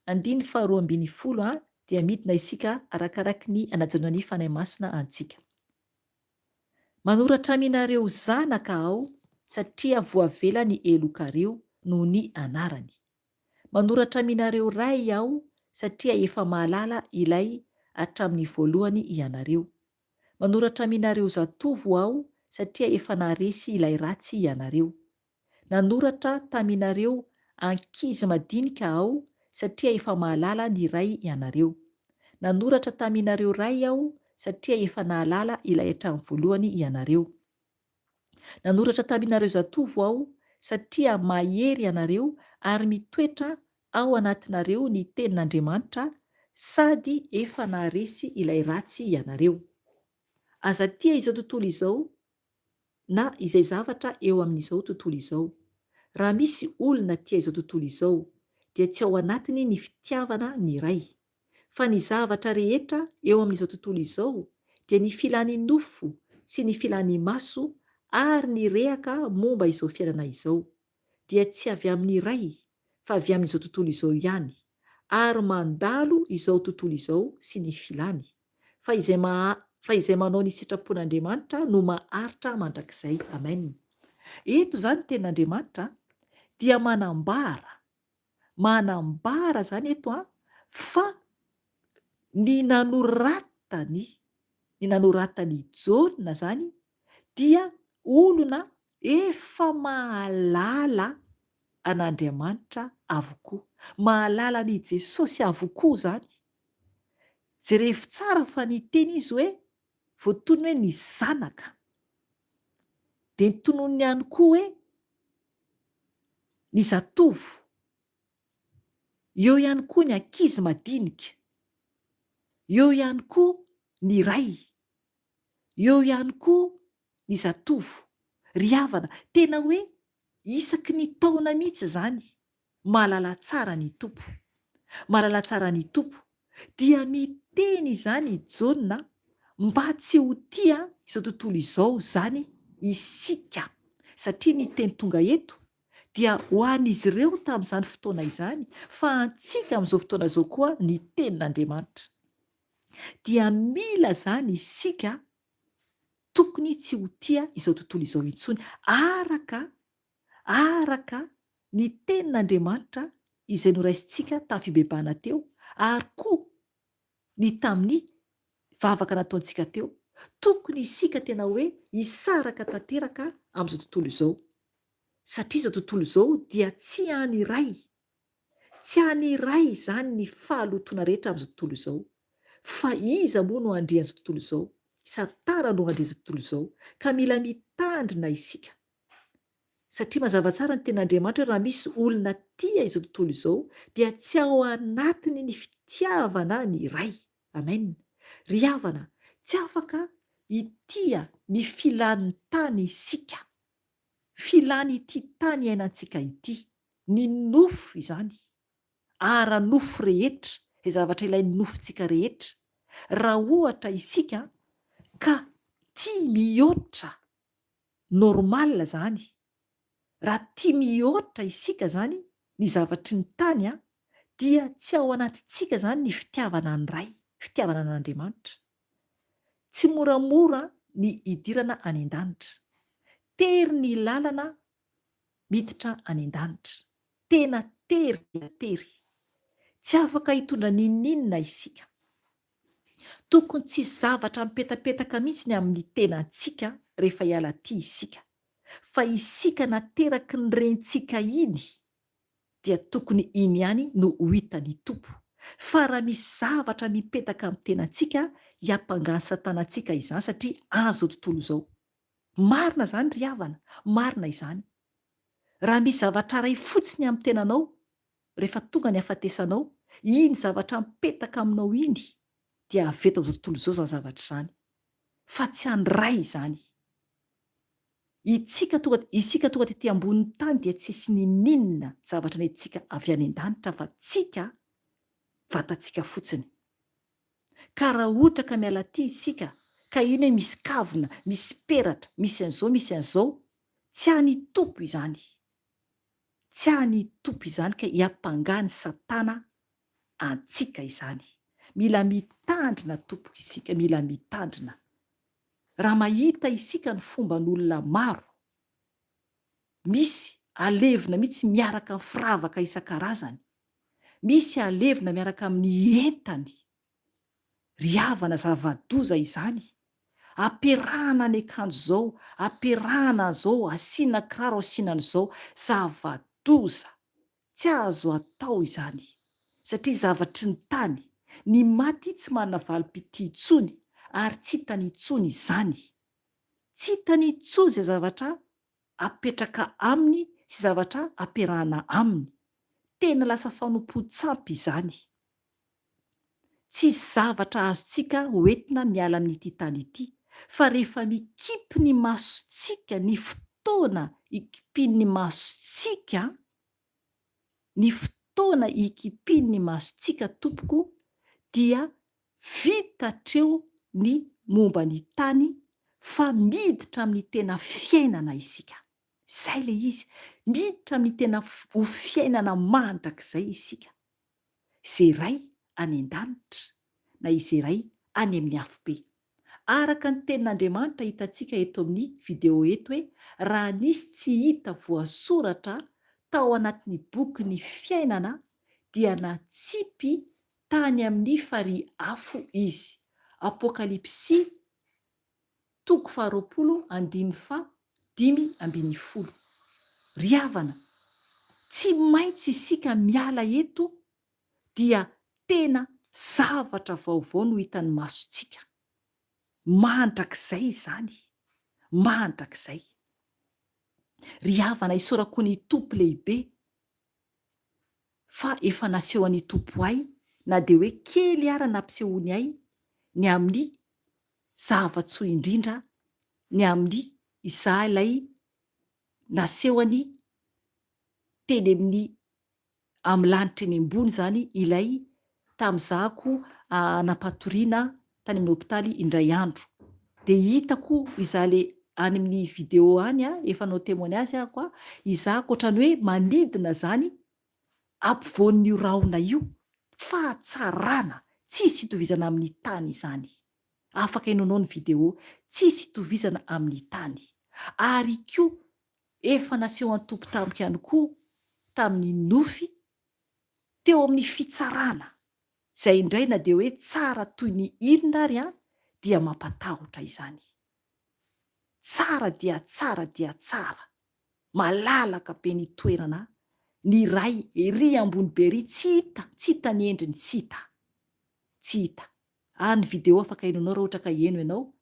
S2: Andininy faharoa ambinifolo dia midina isika arakaraky ny anajanonan'ny Fanahy Masina antsika. Manoratra aminareo zanaka aho satria voavela ny helokareo noho ny anarany. Manoratra aminareo ray aho satria efa mahalala ilay hatramin'ny voalohany ianareo. Manoratra aminareo zatovo aho satria efa naharesy ilay ratsy ianareo. Nanoratra taminareo ankizy madinika aho satria efa mahalala ny Ray ianareo. Nanoratra taminareo ray aho satria efa nahalala ilay hatramin'ny voalohany ianareo. Nanoratra taminareo zatovo aho, satria mahery ianareo ary mitoetra ao anatinareo ny tenin'Andriamanitra sady efa naharesy ilay ratsy ianareo. Aza tia izao tontolo izao na izay zavatra eo amin'izao tontolo izao. Raha misy olona tia izao tontolo izao, dia tsy ao anatiny ny fitiavana ny Ray. Fa ny zavatra rehetra eo amin'izao tontolo izao dia ny filan'ny nofo sy ny filan'ny maso ary ny rehaka momba izao fiainana izao, dia tsy avy amin'ny Ray fa avy amin'izao tontolo izao ihany, ary mandalo izao tontolo izao sy ny filany. Fa izay maha fa izay manao ny sitrapon'Andriamanitra no maharitra mandrakizay. Amen. Eto izany ny tenin'Andriamanitra dia manambara Manambara izany eto an, fa ny nanoratany, ny nanoratan'i Jaona izany dia olona efa mahalala an'Andriamanitra avokoa. Mahalala an'i Jesosy avokoa izany. Jerevo tsara fa niteny izy hoe, voatonony hoe ny Zanaka. Dia notononiny ihany koa hoe ny zatovo, eo ihany koa ny ankizy madinika, eo ihany koa ny ray, eo ihany koa ny zatovo. Ry havana, tena hoe isaky ny taona mihitsy izany, mahalala tsara ny Tompo. Mahalala tsara ny Tompo. Dia miteny izany i Jaona mba tsy ho tia izao tontolo izao izany isika. Satria ny teny tonga eto dia ho an'izy ireo tamin'izany fotoana izany fa antsika amin'izao fotoana izao koa ny tenin'Andriamanitra. Dia mila izany isika tokony tsy ho tia izao tontolo izao intsony araka araka ny tenin'Andriamanitra izay noraisintsika tamin'ny fibebahana teo ary koa ny tamin'ny vavaka nataontsika teo, tokony isika tena hoe hisaraka tanteraka amin'izao tontolo izao, satria izao tontolo izao dia tsy an'ny Ray, tsy an'ny Ray izany ny fahalotoana rehetra amin'izao tontolo izao, fa iza moa no andrian'izao tontolo izao? Satana no andrian'izao tontolo izao, ka mila mitandrina isika. Satria mazava tsara ny tenin'Andriamanitra hoe raha misy olona tia izao tontolo izao dia tsy ao anatiny ny fitiavana ny Ray. Amen. Ry havana, tsy afaka hitia ny filan'ny tany isika. Filan'ity tany iainantsika ity. Ny nofo izany. Ara-nofo rehetra, izay zavatra ilain'ny nofontsika rehetra. Raha ohatra isika ka tia mihoatra Normal zany. Raha tia mihoatra isika zany ny zavatry ny tany an, dia tsy ao anatintsika zany ny fitiavana ny Ray, fitiavana an'Andriamanitra. Tsy moramora ny hidirana any an-danitra. Tery ny lalana miditra any an-danitra. Tena tery dia tery. Tsy afaka hitondra n'inon'inona isika. Tokony tsy hisy zavatra mipetapetaka mihitsy ny amin'ny tenantsika rehefa hiala aty isika. Fa isika nateraky ny renintsika iny dia tokony iny ihany no ho hitan'ny Tompo. Fa raha misy zavatra mipetaka amin'ny tenantsika, hiampangan'i Satana antsika izany satria an'izao tontolo izao. Marina izany ry havana, marina izany. Raha misy zavatra iray fotsiny amin'ny tenanao, rehefa tonga ny hafatesanao, iny zavatra mipetaka aminao iny dia avy eto amin'izao tontolo izao izany zavatra izany. Fa tsy an'ny Ray izany. Itsika tonga, isika tonga tety ambonin'ny tany dia tsisy ninininona zavatra nentintsika avy any an-danitra fa tsika vatantsika fotsiny. Ka raha ohatra ka miala aty isika ka iny hoe misy kavina, misy peratra, misy an'izao, misy an'izao, tsy an'i Tompo izany. Tsy an'i Tompo izany ka hiampangany satana antsika izany. Mila mitandrina tompoko isika, mila mitandrina. Raha mahita isika ny fomban'olona maro, misy alevina mihitsy miaraka amin'ny firavaka isan-karazany, misy alevina miaraka amin'ny entany, ry havana zava-doza izany, ampiarahana ny akanjo izao, ampiarahana an'izao, asiana kiraro asiana an'izao, zava-doza. Tsy azo atao izany, satria zavatry ny tany, ny maty tsy manana valim-pitia intsony ary tsy hitany intsony izany. Tsy hitany intsony izay zavatra apetraka aminy sy zavatra ampiarahana aminy. Tena lasa fanompoan-tsampy izany. Tsisy zavatra azontsika hoentina miala amin'ity tany ity, fa rehefa mikipy ny masontsika ny fotoana ikipian'ny masontsika, ny fotoana ikipian'ny masontsika tompoko dia vita hatreo ny momba ny tany fa miditra amin'ny tena fiainana isika. Izay ilay izy, miditra amin'ny tena ho fiainana mandrakizay isika. Izay Ray any an-danitra na izay Ray any amin'ny afobe. Araka ny tenin'Andriamanitra hitantsika eto amin'ny video eto hoe raha nisy tsy hita voasoratra tao anatin'ny bokin'ny fiainana dia natsipy tany amin'ny farihy afo izy. Apokalypsy toko faharoapolo andininy faha 15. Ry havana, tsy maintsy isika miala eto dia tena zavatra vaovao no hitan'ny masontsika. Mandrakizay izany, mandrakizay. Ry havana, isaorako ny Tompo lehibe fa efa nasehon'ny Tompo ahy na dia hoe kely ara nampisehoany ahy ny amin'ny zava-tsoa indrindra ny amin'ny izaho ilay nasehony teny amin'ny amin'ny lanitra eny ambony izany ilay tamin'izahako nampatoriana tany amin'ny hopitaly indray andro dia hitako izaho le any amin'ny vidéo any a, efa nanao témoignage ahako a, izahako ohatran'ny hoe manidina zany ampovoan'io rahona io, fahatsarana tsisy itovizana amin'ny tany izany, afaka henoinao ny vidéo, tsisy itovizana amin'ny tany, ary koa efa naseho an'i Tompo tamiko ihany koa tamin'ny nofy teo amin'ny fitsarana, izay indray na dia hoe tsara toy ny inona ary an, dia mampatahotra izany. Tsara dia tsara dia tsara. Malalaka be ny toerana, ny iray ery ambony be ery tsy hita, tsy hita ny endriny, tsy hita. Tsy hita. Any vidéo afaka henoinao raha ohatra ka heno ianao,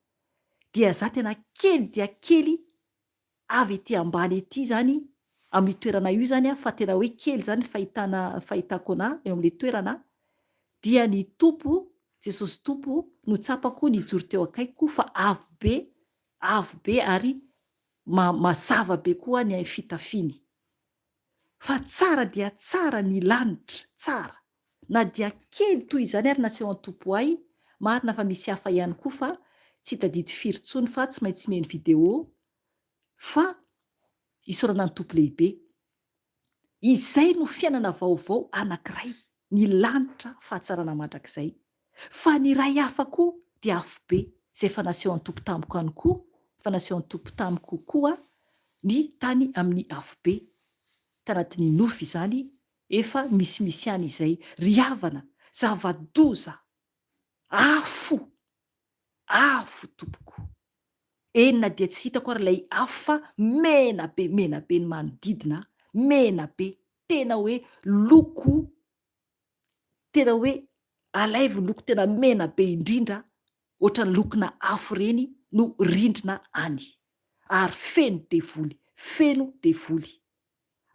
S2: dia za tena kely dia kely avy ety ambany ety izany amin'io toerana io izany aho fa tena hoe kely izany ny fahitana fahitako anà eo amin'ilay toerana dia ny Tompo Jesosy Tompo no tsapako nijoro teo akaikiko fa avo be avo be ary ma mazava be koa ny fitafiny fa tsara dia tsara ny lanitra tsara na dia kely toy izany ary nasehon'ny Tompo ahy marina fa misy hafa ihany koa fa tsy tadidy firy tsony fa tsy maintsy mihaino vidéo fa isaorana ny Tompo lehibe izay no fiainana vaovao anakiray ny lanitra fahatsarana mandrakizay fa ny iray hafa koa dia afobe. Izay efa nasehon'ny Tompo tamiko ihany koa, efa nasehon'ny Tompo tamiko koa ny tany amin'ny afobe, tanatin'ny nofy izany, efa misimisy ihany izay. Ry havana, zava-doza, afo, afo tompoko. Eny na dia tsy hitako ary ilay afo fa mena be, mena be ny manodidina, mena be, tena hoe loko tena hoe alaivo loko tena mena be indrindra ohatran'ny lokona afo ireny no rindrina any ary feno devoly, feno devoly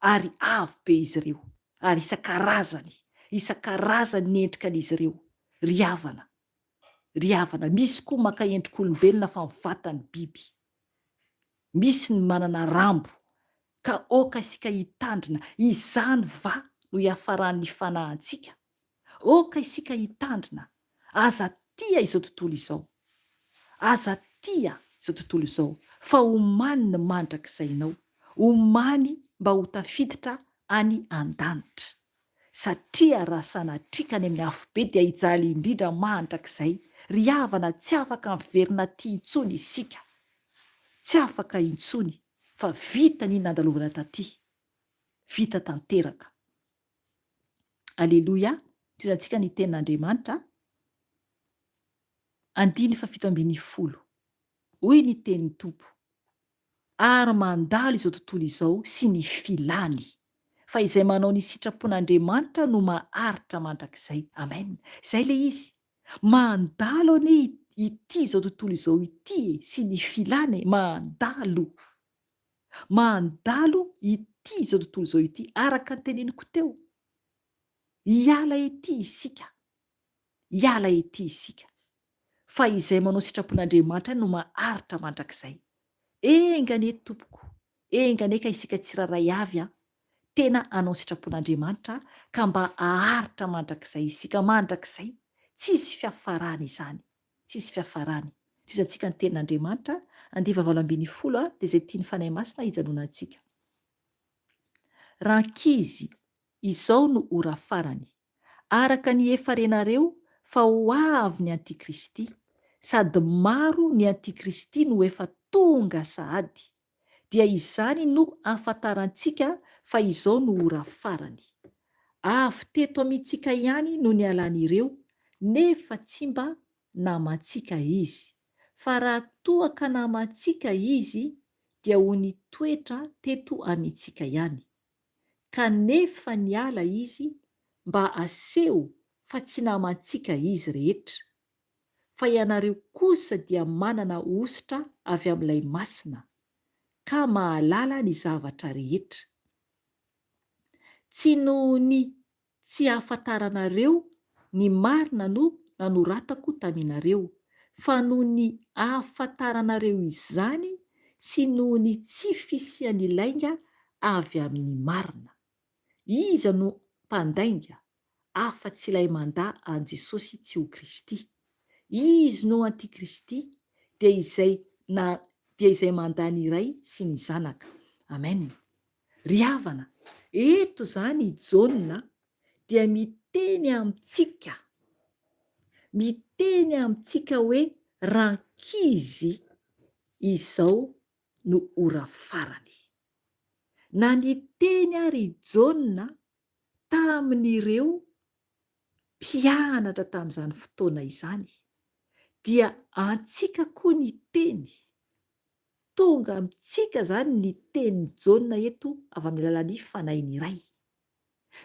S2: ary avo be izy ireo ary isan-karazany, isan-karazany ny endrikan'izy ireo ry havana, ry havana, misy koa maka endrik'olombelona fa ny vatany biby. Misy ny manana rambo, ka aoka isika hitandrina, izany va no hiafaran'ny fanahintsika? Aoka isika hitandrina, aza tia izao tontolo izao, aza tia izao tontolo izao, fa omany ny mandrakizainao, omany mba ho tafiditra any an-danitra. Satria raha sanatria ka any amin'ny afobe dia hijaly indrindra mandrakizay. Ry havana tsy afaka miverina aty intsony isika. Tsy afaka intsony fa vita ny nandalovana taty. Vita tanteraka. Aleloia, tohizantsika ny tenin'Andriamanitra. Andininy faha 17. Hoy ny tenin'ny Tompo, ary mandalo izao tontolo izao sy ny filany, fa izay manao ny sitrapon'Andriamanitra no maharitra mandrakizay. Amen. Izay ilay izy. Mandalo anie ity izao tontolo izao ity e, sy ny filany e, mandalo. Mandalo ity izao tontolo izao ity, araka ny teneniko teo. Hiala ety isika. Hiala ety isika. Fa izay manao sitrapon'Andriamanitra no maharitra mandrakizay. Enga anie tompoko, enga anie ka isika tsirairay avy an, tena hanao ny sitrapon'Andriamanitra ka mba haharitra mandrakizay isika, mandrakizay, tsisy fiafarany izany, tsisy fiafarany. Tohizantsika ny tenin'Andriamanitra, andiva 18 an, dia izay tian'ny Fanahy Masina hijanonantsika. Rankizy, izao no ora farany. Araka ny efa renareo fa ho avy ny antikristy, sady maro ny antikristy no efa tonga sahady, dia izany no ahafantarantsika fa izao no ora farany. Avy teto amintsika ihany no nialan'ireo, nefa tsy mba namantsika izy, fa raha toa ka namantsika izy dia ho nitoetra teto amintsika ihany. Kanefa niala izy mba aseho fa tsy namantsika izy rehetra. Fa ianareo kosa dia manana hosotra avy amin'ilay Masina, ka mahalala ny zavatra rehetra. Tsy noho ny tsy ahafantaranareo ny marina no nanoratako taminareo, fa noho ny ahafantaranareo izany sy noho ny tsy fisian'ny lainga avy amin'ny marina. Iza no mpandainga afa-tsy ilay mandà an'i Jesosy tsy ho Kristy? Izy no antikristy, dia izay na dia izay mandà ny Ray sy ny Zanaka. Amen. Ry havana, eto izany i Jaona dia miteny amintsika, miteny amintsika hoe rankizy izao no ora farany. Na niteny ary i Jaona tamin'ireo mpianatra tamin'izany fotoana izany, dia antsika koa ny teny, Tonga amintsika izany ny tenin'i Jaona eto avy amin'ny alalan'ny Fanahin'ny Ray.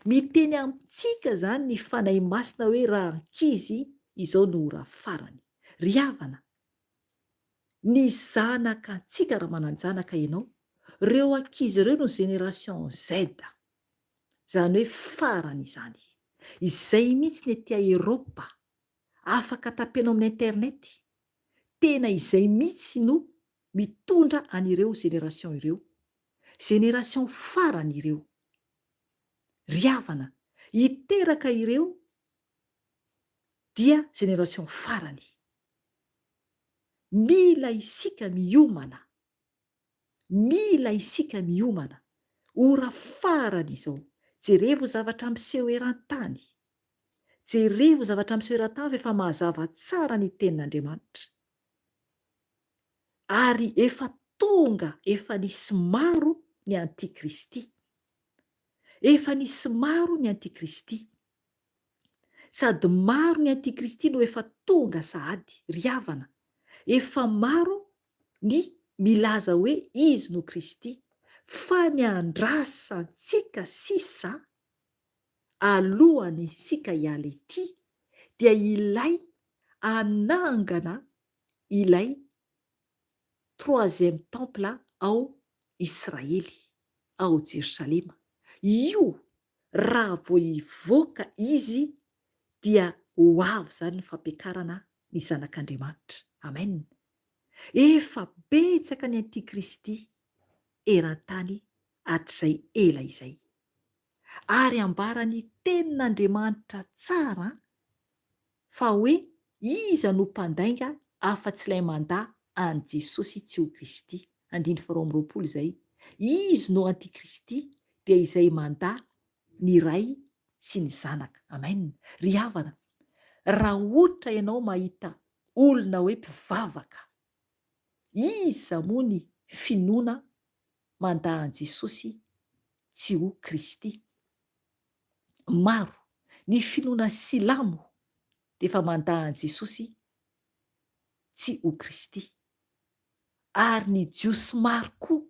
S2: Miteny amintsika izany ny Fanahy Masina hoe raha ankizy izao no ora farany. Ry havana, ny zanaka antsika raha manan-janaka ianao, ireo ankizy ireo no génération Z. Izany hoe farany izany. Izay mihitsy ny aty Eropa. Afaka tapenao amin'ny internet. Tena izay mitsy no mitondra an'ireo génération ireo. Génération farany ireo. Ry havana, hiteraka ireo dia génération farany. Mila isika miomana. Mila isika miomana. Ora farany izao. Jerevo zavatra miseho eran-tany. Jerevo zavatra miseho eran-tany fa efa mazava tsara ny tenin'Andriamanitra. Ary efa tonga, efa nisy maro ny antikristy. Efa nisy maro ny antikristy. Sady maro ny antikristy no efa tonga sahady, ry havana. Efa maro ny milaza hoe izy no Kristy, fa ny andrasantsika sisa alohan'ny isika hiala ety dia ilay hanangana ilay troisième temple ao Israely, ao Jerosalema. Io raha vao hivoaka izy dia ho avy izany ny fampiakarana ny zanak'Andriamanitra. Amen. Efa betsaka ny antikristy eran-tany hatrizay ela izay. Ary ambaran'ny tenin'Andriamanitra tsara fa hoe iza no mpandainga afa-tsy ilay mandà an'i Jesosy tsy ho Kristy. Andininy faharoa amby 20 izay. Izy no antikristy dia izay mandà ny Ray sy ny Zanaka. Amen. Ry havana, raha ohatra ianao mahita olona hoe mpivavaka, iza moa ny finoana mandà an'i Jesosy tsy ho Kristy? Maro. Ny finoana silamo dia efa mandà an'i Jesosy tsy ho Kristy. Ary ny Jiosy maro koa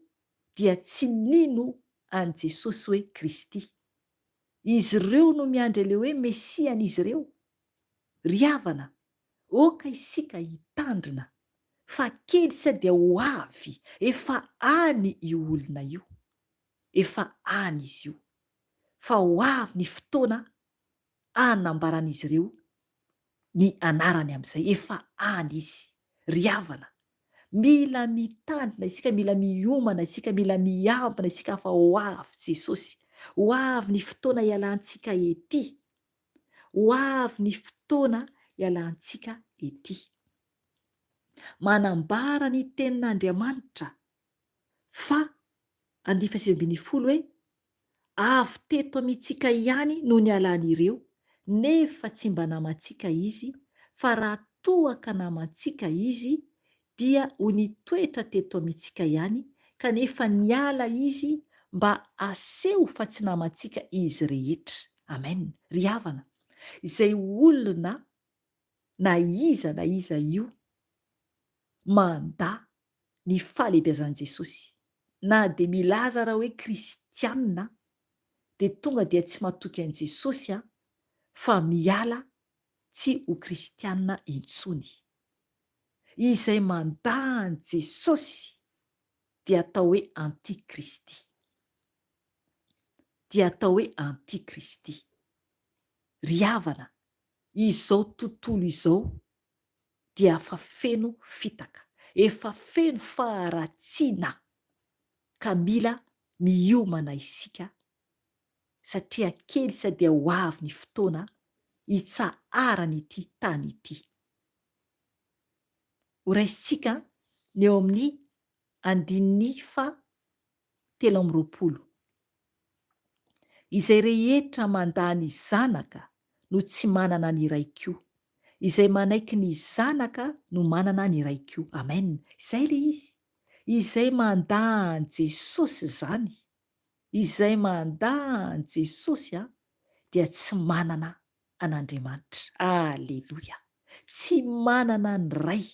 S2: dia tsy nino an'i Jesosy hoe Kristy. Izy ireo no miandry ilay hoe Mesian'izy ireo. Ry havana, aoka isika hitandrina fa kely sa dia ho avy, efa any io olona io. Efa any izy io. Fa ho avy ny fotoana hanambaran'izy ireo ny anarany amin'izay. Efa any izy. Ry havana, mila mitandrina isika, mila miomana isika, mila miambina isika fa ho avy Jesosy. Ho avy ny fotoana hialantsika ety. Ho avy ny fotoana hialantsika ety. Manambara ny tenin'Andriamanitra fa andifa 19 hoe Avy teto amintsika ihany no nialan'ireo, nefa tsy mba namantsika izy, fa raha toa ka namantsika izy, dia ho nitoetra teto amintsika ihany, kanefa niala izy mba haseho fa tsy namantsika izy rehetra. Amen. Ry havana, izay olona na iza na iza io mandà ny fahalehibiazan'i Jesosy, na dia milaza ara hoe kristianina dia tonga dia tsy matoky an'i Jesosy an, fa miala tsy ho kristianina intsony. Izay mandà an'i Jesosy dia atao hoe antikristy. Dia atao hoe antikristy. Ry havana, izao tontolo izao dia efa feno fitaka, efa feno faharatsiana ka mila miomana isika satria kely sa dia ho avy ny fotoana hitsaharan'ity tany ity. Ho raisintsika ny eo amin'ny andininy faha 23. Izay rehetra mandà ny Zanaka no tsy manana ny Ray koa. Izay manaiky ny Zanaka no manana ny Ray koa. Amen. Izay ilay izy. Izay mandà an'i Jesosy izany, izay mandà an'i Jesosy dia tsy manana an'Andriamanitra. Aleloia. Tsy manana ny Ray.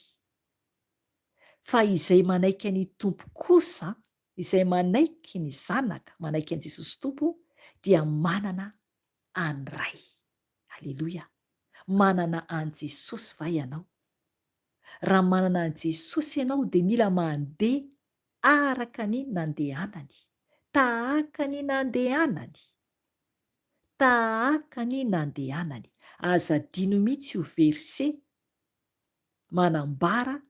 S2: Fa izay manaiky an'i Tompo kosa, izay manaiky ny Zanaka, manaiky an'i Jesosy Tompo, dia manana an'i Ray. Aleloia! Manana an'i Jesosy va ianao? Raha manana an'i Jesosy ianao dia mila mandeha araka ny nandehanany. Tahaka ny nandehanany. Tahaka ny nandehanany. Aza adino mihitsy io verset manambara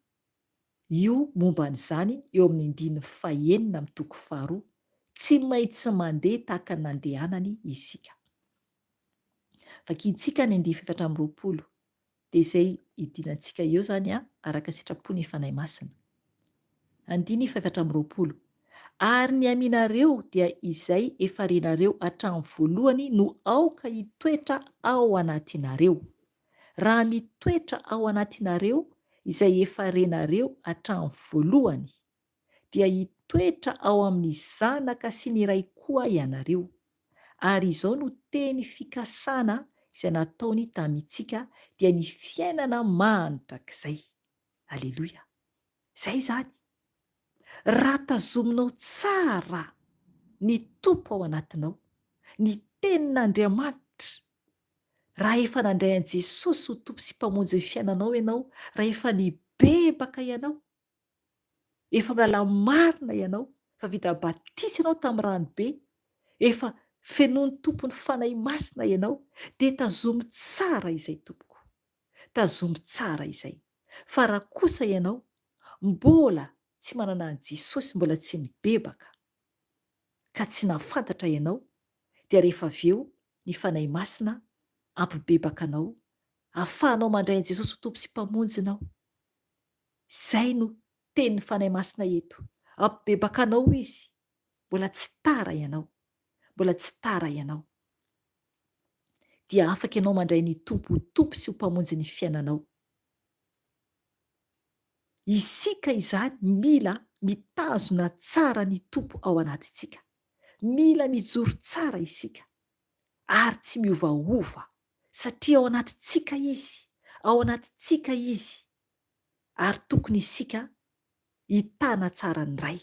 S2: io momba an'izany eo amin'ny andininy fahenina amin'ny toko faharoa. Tsy maintsy mandeha tahaka ny nandehanany isika. Vakintsika ny andiany 24, dia izay hidinantsika eo izany araka sitrapon'ny Fanahy Masina. Andininy 24, Ary ny aminareo dia izay efa renareo hatramin'ny voalohany no aoka hitoetra ao anatinareo. Raha mitoetra ao anatinareo. izay efa renareo hatramin'ny voalohany, dia hitoetra ao amin'ny Zanaka sy ny Ray koa ianareo. Ary izao no teny fikasana izay nataony tamintsika, dia ny fiainana mandrakizay. Aleloia! Izay izany. Raha tazominao tsara ny Tompo ao anatinao, ny Tenin'Andriamanitra, raha efa nandray an'i Jesosy ho Tompo sy Mpamonjy ny fiainanao ianao, raha efa nibebaka ianao, efa milala marina ianao, efa vita batisa ianao tamin'ny rano be, efa fenoin'ny Tompo ny Fanahy Masina ianao, dia tazomy tsara izay tompoko. Tazomy tsara izay. Fa raha kosa ianao mbola tsy manana an'i Jesosy, mbola tsy nibebaka, ka tsy nahafantatra ianao, dia rehefa avy eo ny Fanahy Masina hampibebaka anao, hahafahanao mandray an'i Jesosy ho Tompo sy Mpamonjinao. Izay no tenin'ny Fanahy Masina eto. Hampibebaka anao Izy. Mbola tsy tara ianao. Mbola tsy tara ianao. Dia afaka ianao mandray ny Tompo ho Tompo sy ho Mpamonjy ny fiainanao. Isika izany mila mitazona tsara ny Tompo ao anatintsika. Mila mijoro tsara isika ary tsy miovaova satria ao anatintsika Izy, ao anatintsika Izy ary tokony isika hitana tsara ny Ray.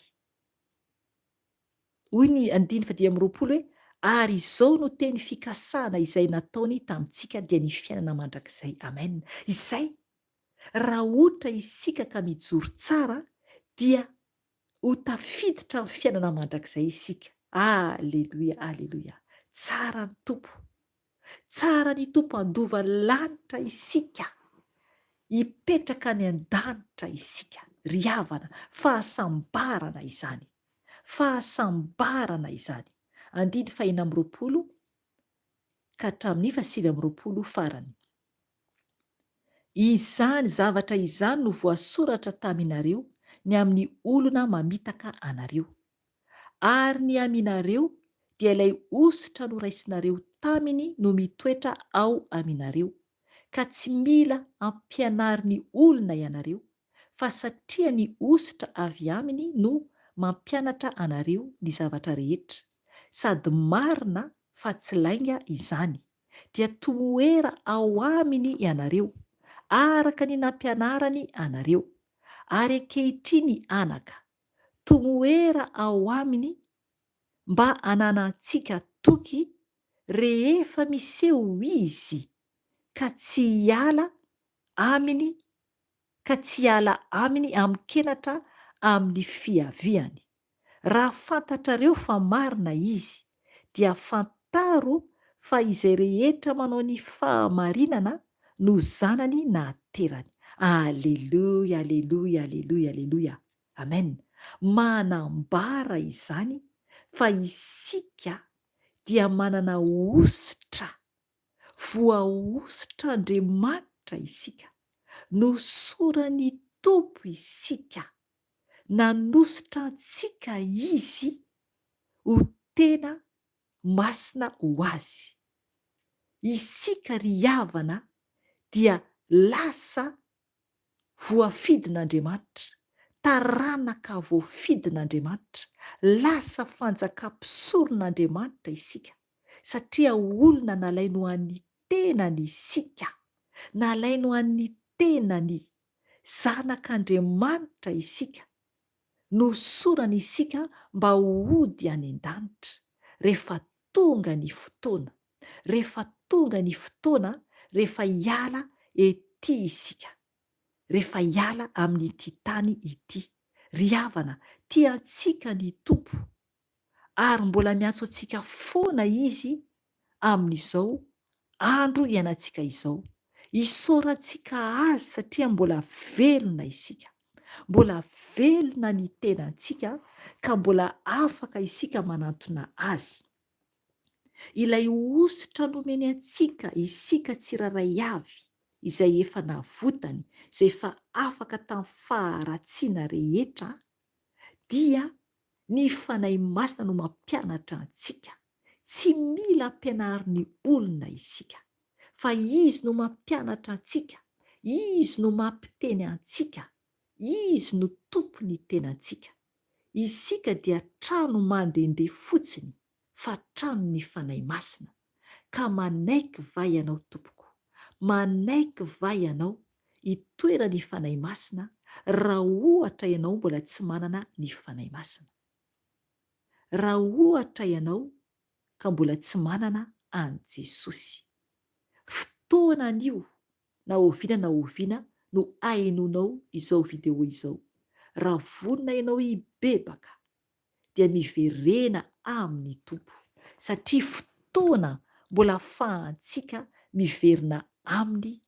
S2: Hoy ny andininy fahadimy amby roapolo hoe, Ary izao no teny fikasana izay nataony tamintsika dia ny fiainana mandrakizay. Amen. Izay! Raha ohatra isika ka mijoro tsara dia ho tafiditra amin'ny fiainana mandrakizay isika. Aleloia, aleloia. Tsara ny Tompo. Tsara ny Tompo handova lanitra isika. Hipetraka any an-danitra isika. Ry havana, fahasambarana izany. Fahasambarana izany. Andiny fahenina amby roapolo ka hatramin'ny faha-29 farany. Izany zavatra izany no voasoratra taminareo ny amin'ny olona mamitaka anareo. Ary ny aminareo dia ilay hosotra noraisinareo taminy no mitoetra ao aminareo, ka tsy mila ampianarin'ny olona ianareo, fa satria ny hosotra avy aminy no mampianatra anareo ny zavatra rehetra, sady marina fa tsy lainga izany. dia tomoera ao aminy ianareo, araka ny nampianarany anareo. Ary ankehitriny, anaka, tomoera ao aminy mba hananantsika toky rehefa miseho izy, ka tsy hiala aminy, ka tsy hiala aminy amin-kenatra amin'ny fiaviany. Raha fantatrareo fa marina Izy, dia fantaro fa izay rehetra manao ny fahamarinana no zanany naterany. Aleloia, aleloia, aleloia, aleloia. Amen. Manambara izany fa isika dia manana hosotra, voahosotr'Andriamanitra isika, nosoran'ny Tompo isika. Nanositra antsika Izy ho tena masina ho Azy. Isika ry havana dia lasa voafidin'Andriamanitra, taranaka voafidin'Andriamanitra, lasa fanjakam-pisoron'Andriamanitra isika, satria olona nalainy ho an'ny tenany isika, nalainy ho an'ny tenany. Zanak'Andriamanitra isika, nohosorana isika mba hody any an-danitra, rehefa tonga ny fotoana, rehefa tonga ny fotoana, rehefa hiala ety isika, rehefa hiala amin'ity tany ity. Ry havana, tia antsika ny Tompo, ary mbola miantso antsika foana Izy amin'izao andro iainantsika izao. Isaorantsika Azy satria mbola velona isika. Mbola velona ny tenantsika ka mbola afaka isika manantona Azy. Ilay hosotra nomeny antsika isika tsirairay avy izay efa navotany, izay efa afaka tamin'ny faharatsiana rehetra dia ny Fanahy Masina no mampianatra antsika. Tsy mila ampianarin'ny olona isika, fa Izy no mampianatra antsika. Izy no mampiteny antsika. Izy no Tompon'ny tenantsika. Isika dia trano mandehandeha fotsiny fa tranon'ny Fanahy Masina. Ka manaiky va ianao tompoko? Manaiky va ianao hitoeran'ny Fanahy Masina raha ohatra ianao mbola tsy manana ny Fanahy Masina? Raha ohatra ianao ka mbola tsy manana an'i Jesosy. Fotoana anio na oviana na oviana no ahenoanao izao video izao. Raha vonona ianao hibebaka dia miverena amin'ny Tompo satria fotoana mbola afahantsika miverina Aminy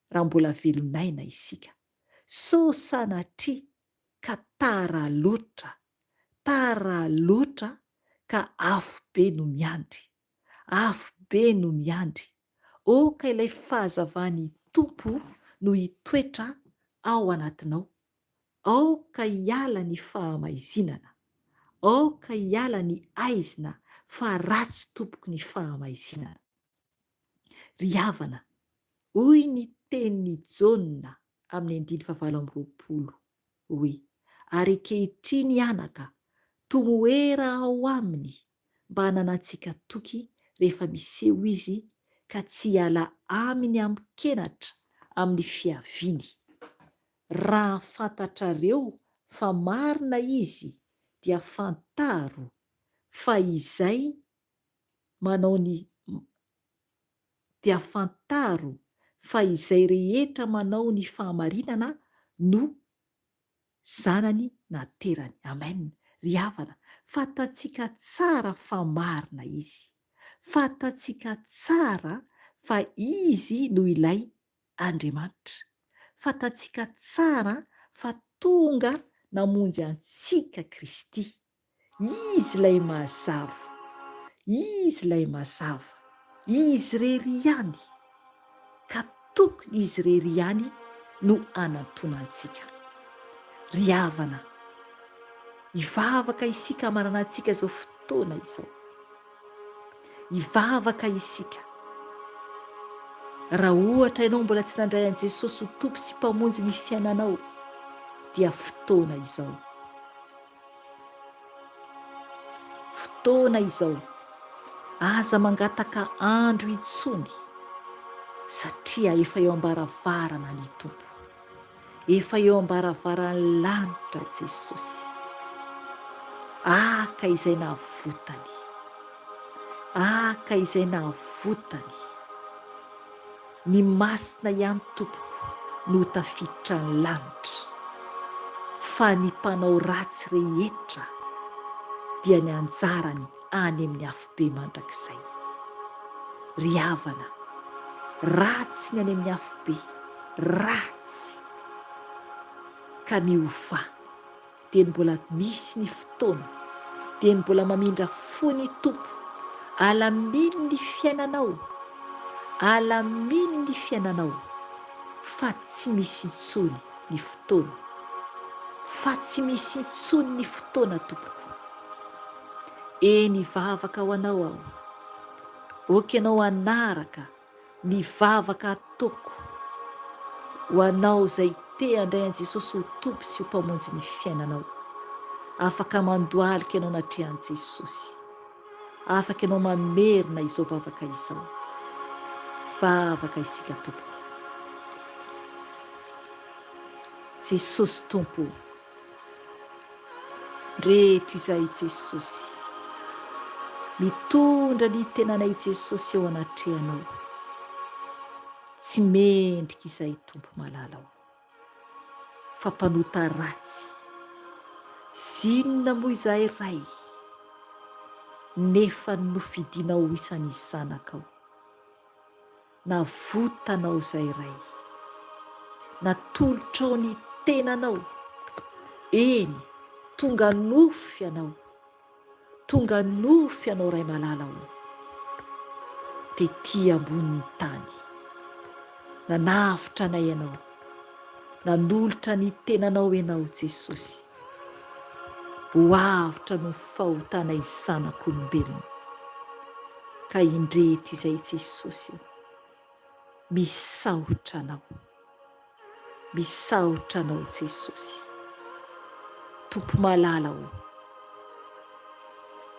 S2: raha mbola velon'aina isika. Sao sanatria ka tara loatra, tara loatra ka afobe no miandry, afobe no miandry. Aoka ilay fahazavan'ny Tompo no hitoetra ao anatinao. Aoka hiala ny fahamaizinana. Aoka hiala ny aizina fa ratsy tompoko ny fahamaizinana. Ry havana, hoy ny tenin'i Jaona amin'ny andininy fahavalo amby 20 hoe, Ary ankehitriny anaka, tomoera ao aminy mba hananantsika toky rehefa miseho izy ka tsy hiala aminy amin-kenatra amin'ny fiaviany. Raha fantatrareo fa marina izy dia fantaro fa izay manao ny dia fantaro fa izay rehetra manao ny fahamarinana no zanany naterany. Amen ry havana, fantatsika tsara fa marina Izy. Fantatsika tsara fa Izy no ilay Andriamanitra. Fantatsika tsara fa tonga namonjy antsika Kristy. Izy ilay mazava. Izy ilay mazava. Izy irery ihany. Ka tokony Izy irery ihany no hanantonantsika. Ry havana, hivavaka isika hamarana antsika izao fotoana izao. Hivavaka isika. Raha ohatra ianao mbola tsy nandray an'i Jesosy ho Tompo sy Mpamonjy ny fiainanao, dia fotoana izao. Fotoana izao. Aza mangataka andro intsony satria efa eo am-baravarana ny Tompo. Efa eo am-baravaran'ny lanitra Jesosy. Aka izay navotany. Aka izay navotany. Ny masina ihany tompoko no ho tafiditra ny lanitra, fa ny mpanao ratsy rehetra dia ny anjarany any amin'ny afobe mandrakizay. Ry havana, ratsy ny any amin'ny afobe, ratsy! Ka miovà. Dieny mbola misy ny fotoana, dieny mbola mamindra fo ny Tompo, alamino ny fiainanao, alamino ny fiainanao, fa tsy misy intsony ny fotoana, fa tsy misy intsony ny fotoana tompoko. Eny hivavaka ho anao aho, ok ianao hanaraka Ny vavaka ataoko ho anao izay te handray an'i Jesosy ho Tompo sy ho Mpamonjy ny fiainanao. Afaka mandohalika ianao anatrehan'i Jesosy. Afaka ianao mamerina izao vavaka izao. Vavaka isika tompoko. Jesosy Tompo o. Ndreto izahay Jesosy. Mitondra ny tenanay Jesosy eo anatrehanao. Tsy mendrika izahay Tompo malala o. Fa mpanota ratsy. Zinona moa izahay Ray. Nefa nofidinao ho isan'ny zanakao. Navotanao izay Ray. Natolotrao ny tenanao. Eny, tonga nofo Ianao. Tonga nofo Ianao Ray malala o. Tety ambonin'ny tany. Nanavotra anay Ianao. Nanolotra ny tenanao Ianao Jesosy. Ho avotra noho fahotanay zanak'olombelona. Ka indreto izay Jesosy o, misaotra Anao. Misaotra Anao Jesosy. Tompo malala ô.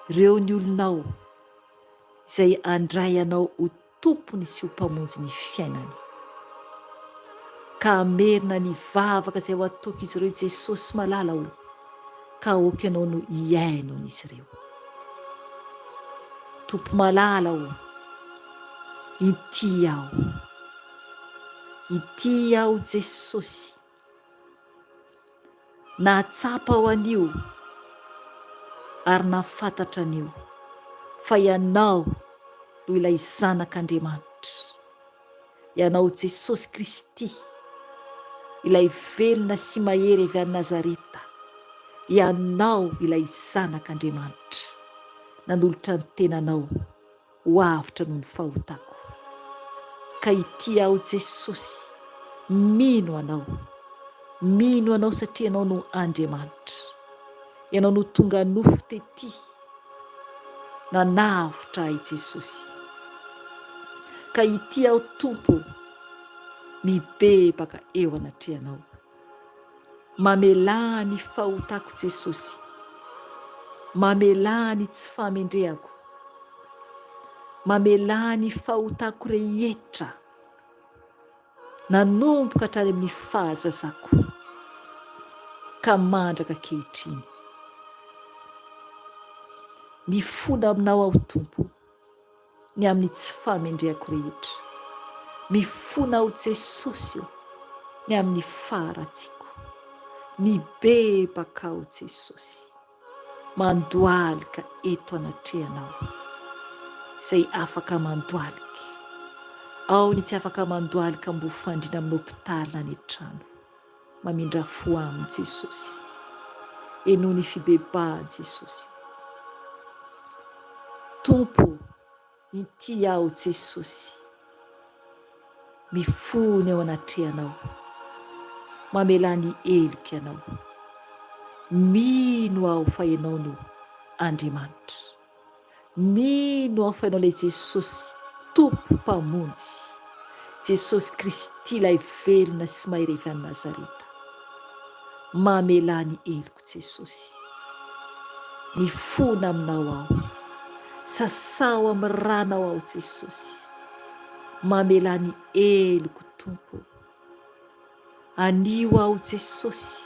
S2: Ireo ny olonao izay handray Anao ho Tompony sy ho Mpamonjy ny fiainany. Ka hamerina ny vavaka izay ho ataoko izy ireo Jesosy malala ô, ka aoka Ianao no hihaino an'izy ireo. Tompo malala ô, inty aho. Ity aho Jesosy. Nahatsapa aho anio ary nahafantatra anio fa Ianao no ilay Zanak'Andriamanitra. Ianao Jesosy Kristy, ilay velona sy mahery avy any Nazareta. Ianao ilay Zanak'Andriamanitra nanolotra ny tenanao ho avotra noho ny fahotako. Ka ity aho Jesosy, mino Anao. Mino Anao satria Ianao no Andriamanitra. Ianao no tonga nofo tety, nanavotra ahy Jesosy. Ka ity aho Tompo, mibebaka eo anatrehanao. Mamelà ny fahotako Jesosy. Mamelà ny tsy fahamendrehako. Mamelà ny fahotako rehetra nanomboka hatrany amin'ny fahazazako ka mandraka ankehitriny. Mifona aminao aho Tompo. ny amin'ny tsy fahamendrehako rehetra. Mifona aho Jesosy ô, ny amin'ny faharatsiako. Mibebaka aho Jesosy. Mandohalika eto anatrehanao. Izay afaka mandohalika. Ao ny tsy afaka mandohalika mbo fandriana amin'ny hopitaly na any an-trano. Mamindra fo aminy Jesosy. Henoy ny fibebahany Jesosy o. Tompo inty aho Jesosy. Mifona eo anatrehanao. Mamelà ny heloko Ianao. Mino aho fa Ianao no Andriamanitra. Mino aho fa Ianao ilay Jesosy Tompo Mpamonjy, Jesosy Kristy ilay velona sy mahery avy any Nazareta. Mamelà ny heloko Jesosy. Mifona aminao aho. Sasao amin'ny rànao aho Jesosy. Mamelà ny heloko Tompo. Anio aho Jesosy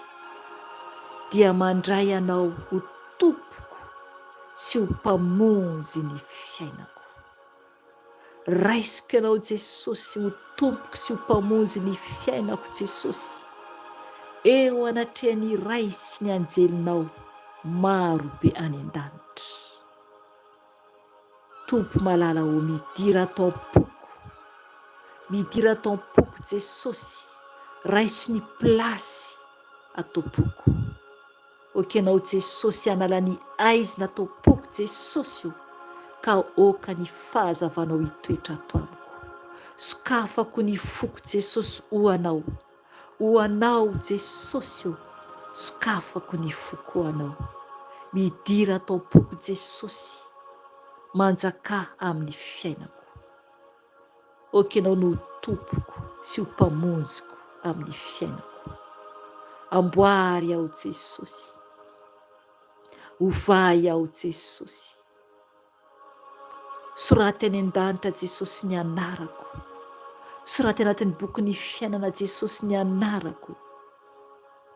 S2: dia mandray Anao ho Tompoko sy ho Mpamonjy ny fiainako. Raisiko Ianao Jesosy ho Tompoko sy ho Mpamonjy ny fiainako Jesosy, eo anatrehan'ny Ray sy ny Anjelinao maro be any an-danitra. Tompo malala ô midira ato am-poko, midira ato am-poko Jesosy, raiso ny plasy ato am-poko. Ok Ianao Jesosy hanala ny aizina ato am-poko Jesosy ô, ka aoka ny fahazavanao hitoetra ato amiko. Sokafako ny foko Jesosy ho Anao. Ho Anao Jesosy ô, sokafako ny foko ho Anao. Midira ato am-poko Jesosy, manjakà amin'ny fiainako. Ok Ianao no ho Tompoko sy ho Mpamonjiko amin'ny fiainako. Amboary aho Jesosy. Ovay aho Jesosy. Soraty any an-danitra Jesosy ny anarako. Soraty anatin'ny bokin'ny fiainana Jesosy ny anarako.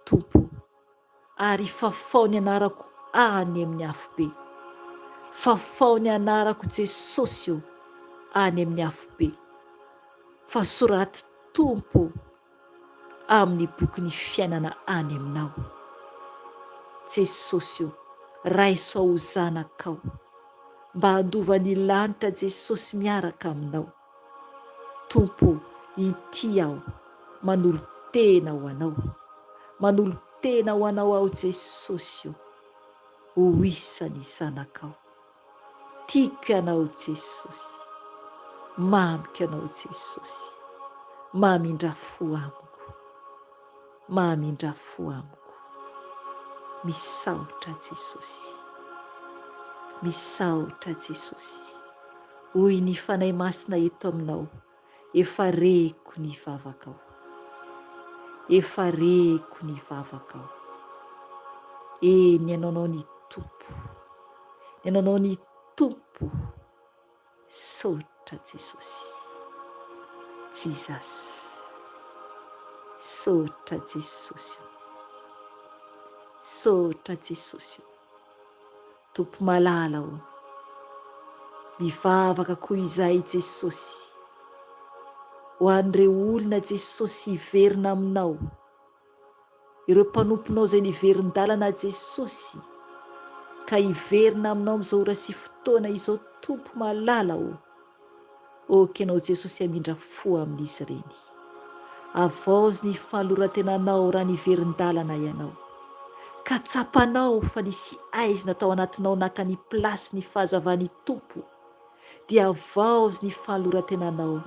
S2: Tompo, ary fafao ny anarako any amin'ny afobe. Fafao ny anarako Jesosy ô, any amin'ny afobe. Fa soraty Tompo ô, amin'ny bokin'ny fiainana any aminao. Jesosy ô, raiso aho ho zanakao, mba handova ny lanitra Jesosy miaraka aminao. Tompo ô, inty aho, manolo-tena ho Anao. Manolo-tena ho Anao aho Jesosy ô, ho isan'ny zanakao. Tiako Ianao Jesosy. Mamiko Ianao Jesosy. Mamindra fo amiko. Mamindra fo amiko. Misaotra Jesosy. Misaotra Jesosy. Hoy ny Fanahy Masina eto aminao, efa reko ny vavakao. Efa reko ny vavakao. Eny, ianao ny Tompo. Ianao ny Tompo. Saotra Jesosy. Jesus. Saotra Jesosy o. Saotra Jesosy o. Tompo malala o. Mivavaka koa izahay Jesosy. Ho an'ireo olona Jesosy hiverina aminao. Ireo mpanomponao izay niverin-dalana Jesosy ka hiverina aminao amin'izao ora sy fotoana izao Tompo malala ô. Ok ianao Jesosy hamindra fo amin'izy ireny. Avaozy ny fanoloran-tenanao raha niverin-dalana ianao. Ka tsapanao fa nisy aizina tao anatinao naka ny place ny fahazavan'ny Tompo dia havaozy ny fanoloran-tenanao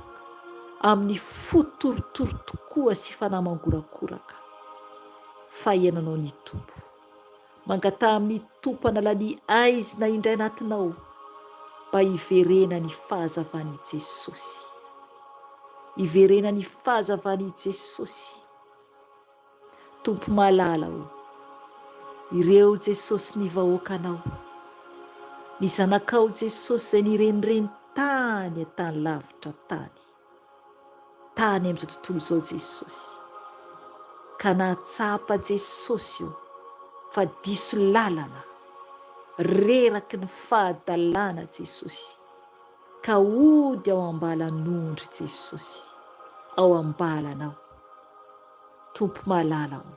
S2: amin'ny fo torotoro tokoa sy fanahy mangorakoraka fa iainanao ny Tompo. Mangataha amin'ny Tompo hanala ny aizina indray anatinao mba hiverenan'ny fahazavan'i Jesosy. Hiverenan'ny fahazavan'i Jesosy. Tompo malala ô, ireo Jesosy ny vahoakanao, ny zanakao Jesosy izay nirenireny tany an-tany lavitra tany, tany amin'izao tontolo izao Jesosy, ka nahatsapa Jesosy ô fa diso lalana, reraky ny fahadalana Jesosy, ka hody ao am-balan'ondry Jesosy, ao am-balanao. Tompo malala o,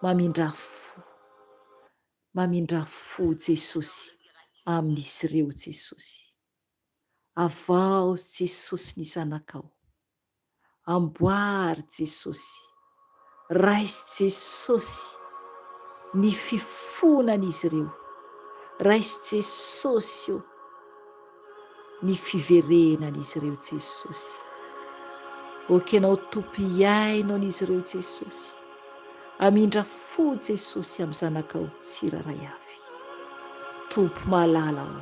S2: mamindrà fo, mamindrà fo Jesosy amin'izy ireo Jesosy. Avaozy Jesosy ny zanakao. Amboary Jesosy. Raiso Jesosy ny fifonan'izy ireo. Raiso Jesosy o. ny fiverenan'izy ireo Jesosy. Ok Ianao Tompo hihaino an'izy ireo Jesosy. Amindra fo Jesosy amin'ny zanakao tsirairay avy. Tompo malala o.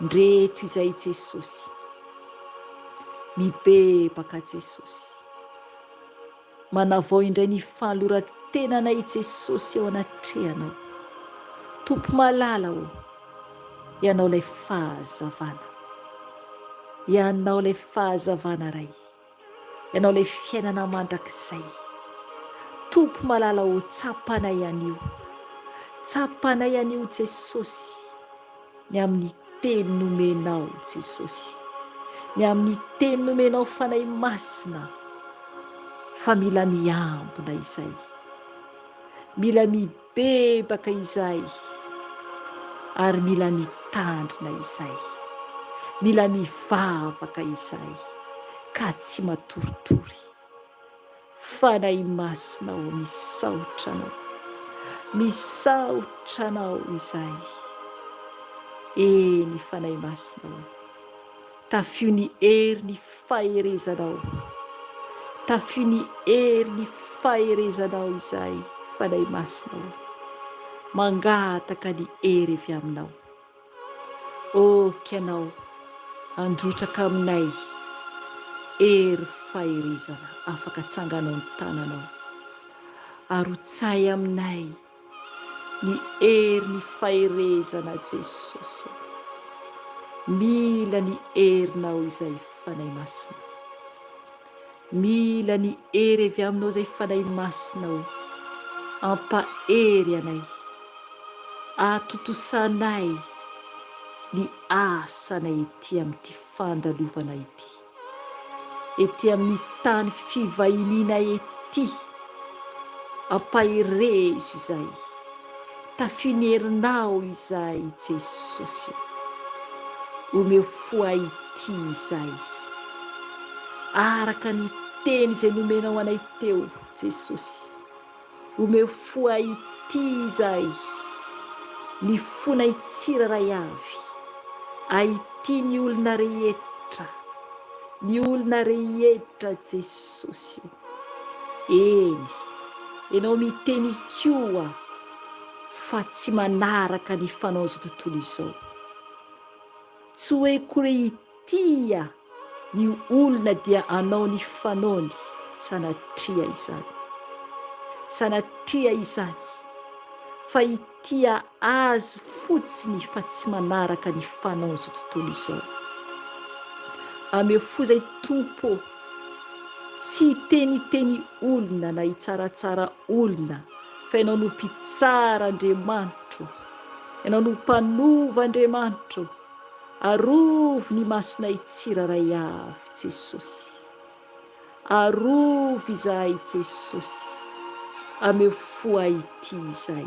S2: Ndreto izay Jesosy. Mibebaka Jesosy. Manavao indray ny fanoloran-tenanay Jesosy eo anatrehanao. Tompo malala ô, Ianao ilay fahazavana. Ianao ilay fahazavana Ray. Ianao ilay fiainana mandrakizay. Tompo malala ô, tsapanay anio. Tsapanay anio Jesosy. Ny amin'ny teny nomenao Jesosy. Ny amin'ny teny nomenao Fanahy Masina fa mila miambina izay. Mila mibebaka izay ary mila mitandrina izay. Mila mivavaka izay ka tsy matoritory. Fanahy Masina ô misaotra Anao, misaotra Anao izahay. Eny Fanahy Masina ô, tafio ny hery ny faherezanao, tafio ny hery ny faherezanao izahay Fanahy Masina ô, mangataka ny hery avy Aminao. Ok ianao handrotraka aminay hery faherezana afaka atsanganao ny tananao arotsay aminay ny hery ny faherezana Jesosy ô mila ny herinao izay Fanahy Masina mila ny hery avy aminao izay Fanahy Masina ô ampahery anay Ahatontosanay ny asanay ety amin'ity fandalovana ity, ety amin'ny tany fivahiniana ety. Ampaherezo izahay, tafio ny herinao izahay Jesosy ô. Omeo fo ahy izahay, araka ny teny izay nomenao anay teo Jesosy. Omeo fo ahy ity izahay, ny fonay tsirairay avy, ahy ny olona rehetra, ny olona rehetra Jesosy o. Eny, Ianao miteny koa fa tsy manaraka ny fanaon'izao tontolo izao. Tsy hoe koa re ity ny olona dia anao ny fanaony. Sanatria izany. Sanatria izany. Fa hitia Azy fotsiny fa tsy manaraka ny fanaon'izao tontolo izao. Ameo fo izay Tompo ô. Tsy hiteniteny olona na hitsaratsara olona fa Ianao no Mpitsara Andriamanitro. Ianao no Mpanova Andriamanitro. Arovy ny masonay tsirairay avy Jesosy. Arovy izahay Jesosy. Ameo fo ahy ity izay.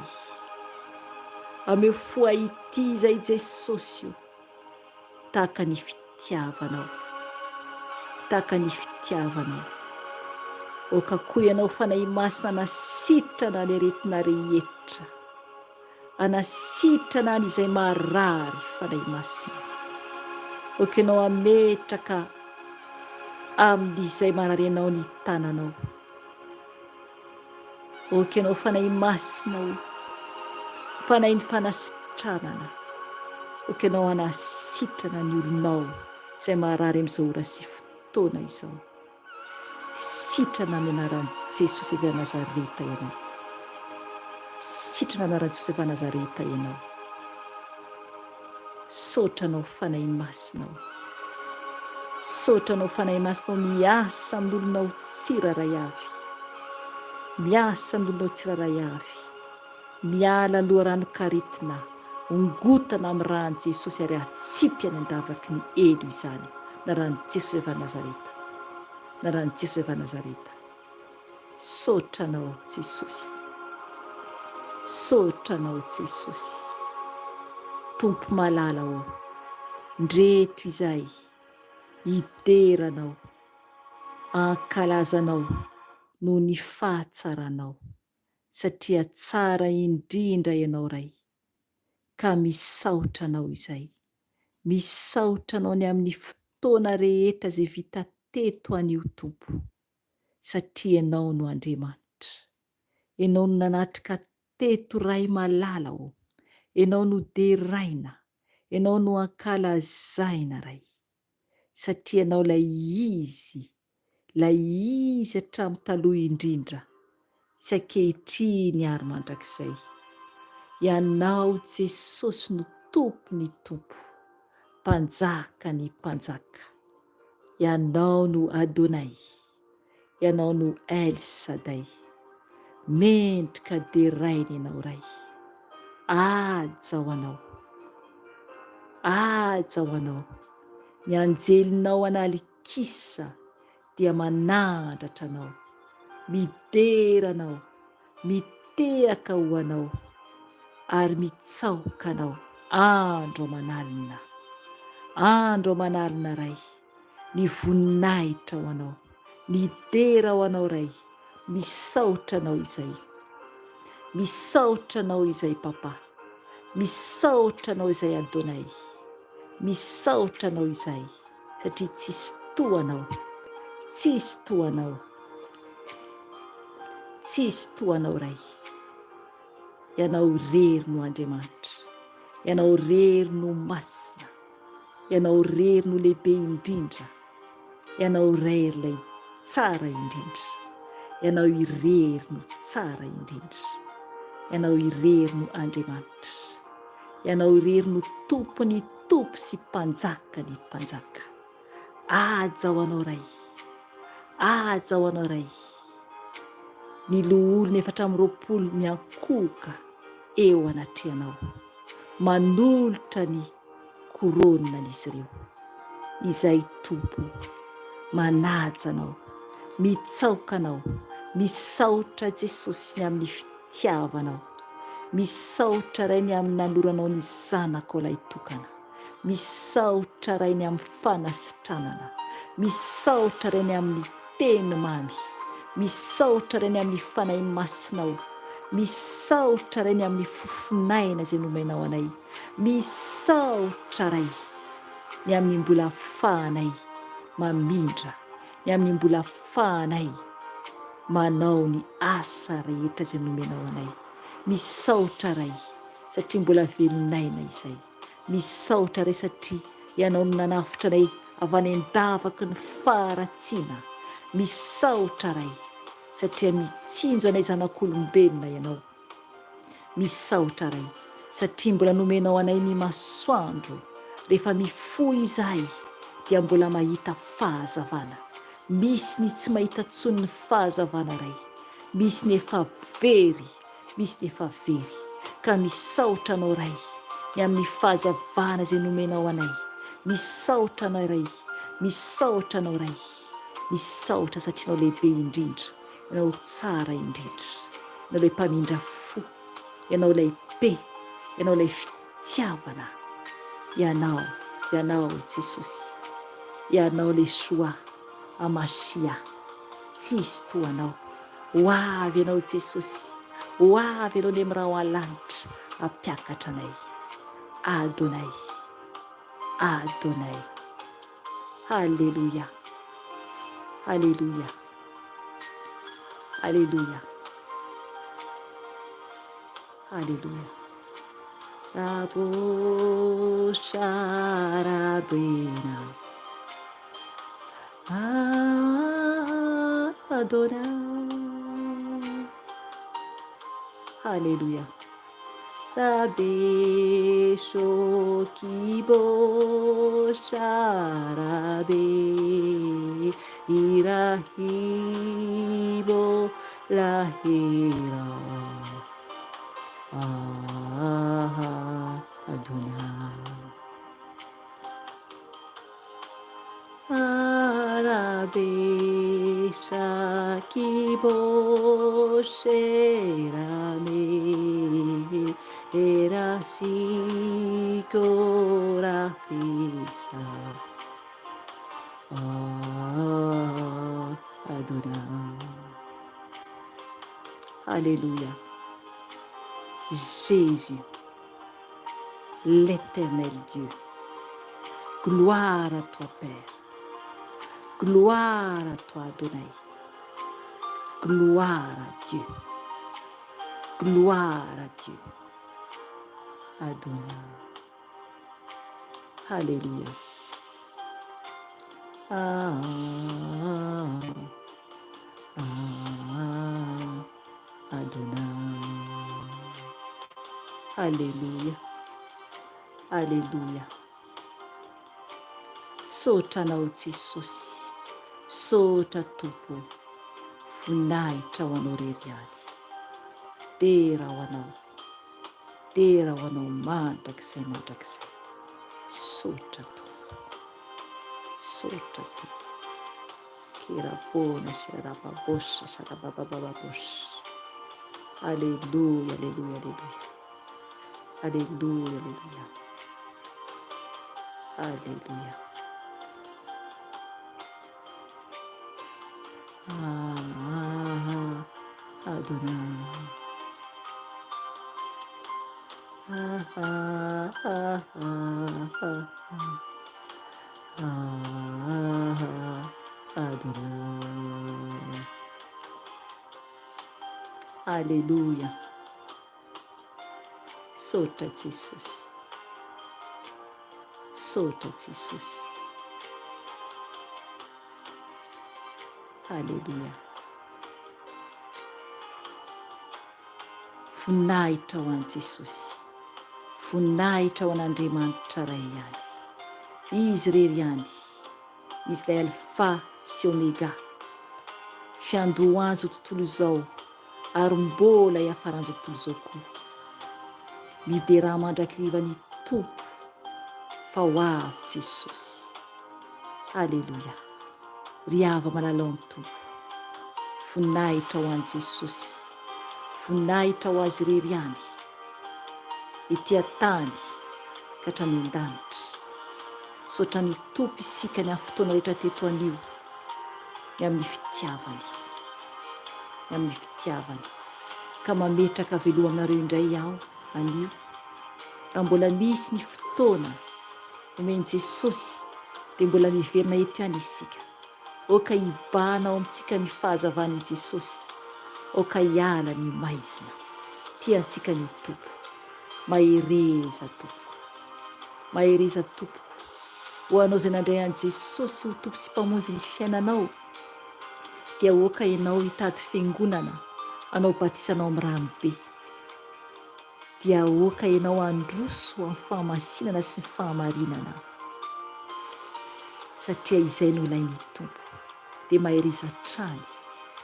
S2: Ameo fo ahy ity izay Jesosy o. Tahaka ny fitiavanao. Tahaka ny fitiavanao. Oka koa ianao Fanahy Masina hanasitrana ny aretina rehetra. Hanasitrana any izay marary Fanahy Masina. Ok ianao hametraka amin'izay marary anao ny tananao. Ok ianao Fanahy Masina o, Fanahin'ny fanasitranana. Ok ianao hanasitrana ny olonao izay marary amin'izao ora sy fotoana izao. Sitrana amin'ny anaran'i Jesosy avy any Nazareta ianao. Sitrana anaran'i Jesosy avy any Nazareta ianao. Saotra anao Fanahy Masina o. Saotra anao Fanahy Masina o miasa amin'ny olonao tsirairay avy. Miasa amin'ny olonao tsirairay avy. Miala loharanon-karetina, ongotana amin'ny ràn'i Jesosy ary atsipy any an-davaky ny helo izany, na ràn'i Jesosy avy any Nazareta, na ràn'i Jesosy avy any Nazareta. Saotra Anao Jesosy. Saotra Anao Jesosy. Tompo malala ô, ndreto izahay hidera Anao, hankalaza Anao noho ny fahatsaranao. satria tsara indrindra ianao Ray ka misaotra anao izay, misaotra anao ny amin'ny fotoana rehetra izay vita teto anio Tompo satria ianao no Andriamanitra, ianao no nanatrika teto Ray malala ô, ianao no deraina, ianao no ankalazaina Ray satria ianao ilay Izy Ilay Izy hatramin'ny taloha indrindra sy ankehitriny ary mandrakizay. Ianao Jesosy no Tompon'ny tompo, Mpanjaka ny mpanjaka. Ianao no Adonai, Ianao no El Sadai. Mendrika deraina Ianao Ray. Haja ho Anao. Haja ho Anao. Ny anjelinao an'alikisa. Kisa dia manandratra anao, midera anao, mitehaka ho anao ary mitsaoka anao andro aman'alina. Andro aman'alina Ray, ny voninahitra ho anao, ny dera ho anao Ray, misaotra anao izay. Misaotra anao izay Papa. Misaotra anao izay Adonai. Misaotra anao izay. satria tsisy toa anao, tsisy toa anao, tsisy toa anao Ray. Ianao irery no Andriamanitra, Ianao irery no Masina, Ianao irery no lehibe indrindra, Ianao irery ilay tsara indrindra, Ianao irery no tsara indrindra, Ianao irery no Andriamanitra, Ianao irery no Tompon'ny Tompo sy Mpanjaka ny mpanjaka. Haja ho Anao Ray. Haja ho Anao Ray. Ny loholona 24 miankohoka eo anatrehanao. Manolotra ny koronan'izy ireo. Izay Tompo manaja Anao, mitsaoka Anao, misaotra Jesosy ny amin'ny fitiavanao. Misaotra Ray ny amin'ny naloranao ny Zanakao Lahitokana. Misaotra Ray ny amin'ny fanasitranana. Misaotra Ray ny amin'ny teny mamy. Misaotra Ray ny amin'ny Fanahy Masinao. Misaotra Ray ny amin'ny fofon'aina izay nomenao anay. Misaotra Ray ny amin'ny mbola afahanay mamindra, ny amin'ny mbola afahanay manao ny asa rehetra izay nomenao anay. Misaotra Ray satria mbola velon'aina izay. Misaotra Ray satria Ianao no nanavotra anay avy any an-davaky ny faharatsiana. Misaotra Ray satria mitsinjo anay zanak'olombelona Ianao. Misaotra Ray satria mbola nomenao anay ny masoandro rehefa mifoha izahay dia mbola mahita fahazavana. Misy ny tsy mahita tsony ny fahazavana Ray. Misy ny efa very, misy ny efa very. Ka misaotra Anao Ray ny amin'ny fahazavana izay nomenao anay. Misaotra Anao Ray, misaotra Anao Ray. Misaotra satria Ianao lehibe indrindra, Ianao tsara indrindra. Ianao ilay mpamindra fo, Ianao ilay be, Ianao ilay fitiavana. Ianao, Ianao Jesosy. Ianao ilay Soa. Amasia, tsisy toa anao. Ho avy ianao Jesosy, ho avy ianao ny amin'ny lanitra hampiakatra anay. Adonai, Adonai. Haleloia, haleloia, haleloia, haleloia. Rabo Sharabena. Adonai. Haleloia. Rabe shokibo sharabe irahibo lahira. Adonai. Arabe Shakibo Sherame Erasiko Rafisa Adonai. Alléluia. Jésus. L'Eternel Dieu. Gloire à toi Père. Gloire à toi Adonai. Gloire à Dieu. Gloire à Dieu. Adonai. Alléluia. Ah, ah, ah, ah. Adonai. Aleloia. Aleloia. Saotra anao Jesosy. Saotra Tompo ô. Voninahitra ho anao rery ihany. Dera ho anao. Dera ho anao mandrakizay mandrakizay. Saotra Tompo. Saotra Tompo. Kirabona sharababosha sharababababosha. Aleloia, aleloia, aleloia. Aleloia, aleloia. Aleloia. Ah, ah, ah, Adonai. Ah, ah, ah, ah, ah, ah. Adonai. Aleloia. Saotra Jesosy. Saotra Jesosy. Aleloia. Voninahitra ho an'i Jesosy. Voninahitra ho an'Andriamanitra Ray ihany. Izy irery ihany. Izy ilay Alfa sy Omega. Fiandohan'izao tontolo izao ary mbola hiafaran'izao tontolo izao koa. Miderà mandrakariva ny Tompo fa ho avy Jesosy. Aleloia. Ry hava-malala ao amin'ny Tompo. Voninahitra ho an'i Jesosy. Voninahitra ho Azy irery ihany. Ety an-tany ka hatrany an-danitra. Misaotra ny Tompo isika ny amin'ny fotoana rehetra teto anio. Ny amin'ny fitiavany. Ny amin'ny fitiavany. Ka mametraka veloma aminareo indray aho anio. Raha mbola misy ny fotoana omen'i Jesosy dia mbola miverina eto ihany isika. Aoka hibahana ao amintsika ny fahazavan'i Jesosy. Aoka hiala ny maizina. Tia antsika ny Tompo. Mahereza tompoko. Mahereza tompoko. Ho anao izay nandray an'i Jesosy ho Tompo sy Mpamonjy ny fiainanao. Dia aoka ianao hitady fiangonana hanao batisa anao amin'ny rano be. Dia aoka ianao handroso amin'ny fahamasinana sy ny fahamarinana. Satria izay no ilain'ny Tompo. Dia mahereza hatrany.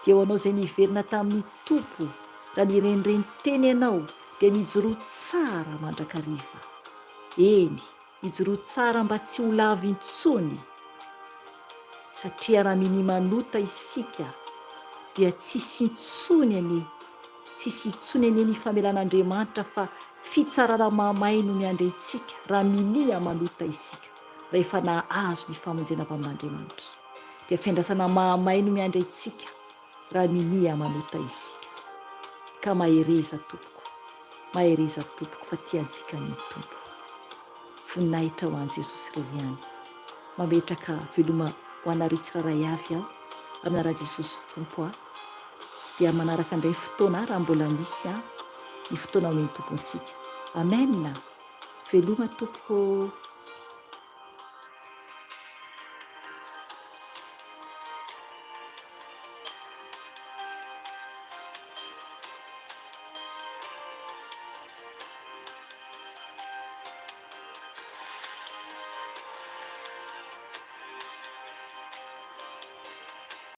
S2: Dia ho anao izay niverina tamin'ny Tompo, raha nirenireny teny ianao, dia mijoroa tsara mandrakariva. Eny, mijoroa tsara mba tsy ho lavo intsony. Satria raha minia manota isika, dia tsisy intsony anie, tsisy intsony anie ny famelan'Andriamanitra fa fitsarana mahamay no miandry antsika raha minia manota isika, rehefa nahazo ny famonjena avy amin'Andriamanitra. Dia fiandrasana mahamay no miandry antsika. raha minia manota isika. Ka mahereza tompoko, mahereza tompoko fa tia antsika ny Tompo. Voninahitra ho an'i Jesosy irery ihany. Mametraka veloma ho anareo tsirairay avy aho amin'ny anaran'i Jesosy Tompo aho. Dia manaraka indray fotoana raha mbola misy an ny fotoana omen'ny Tompo antsika. Amen! Veloma tompoko.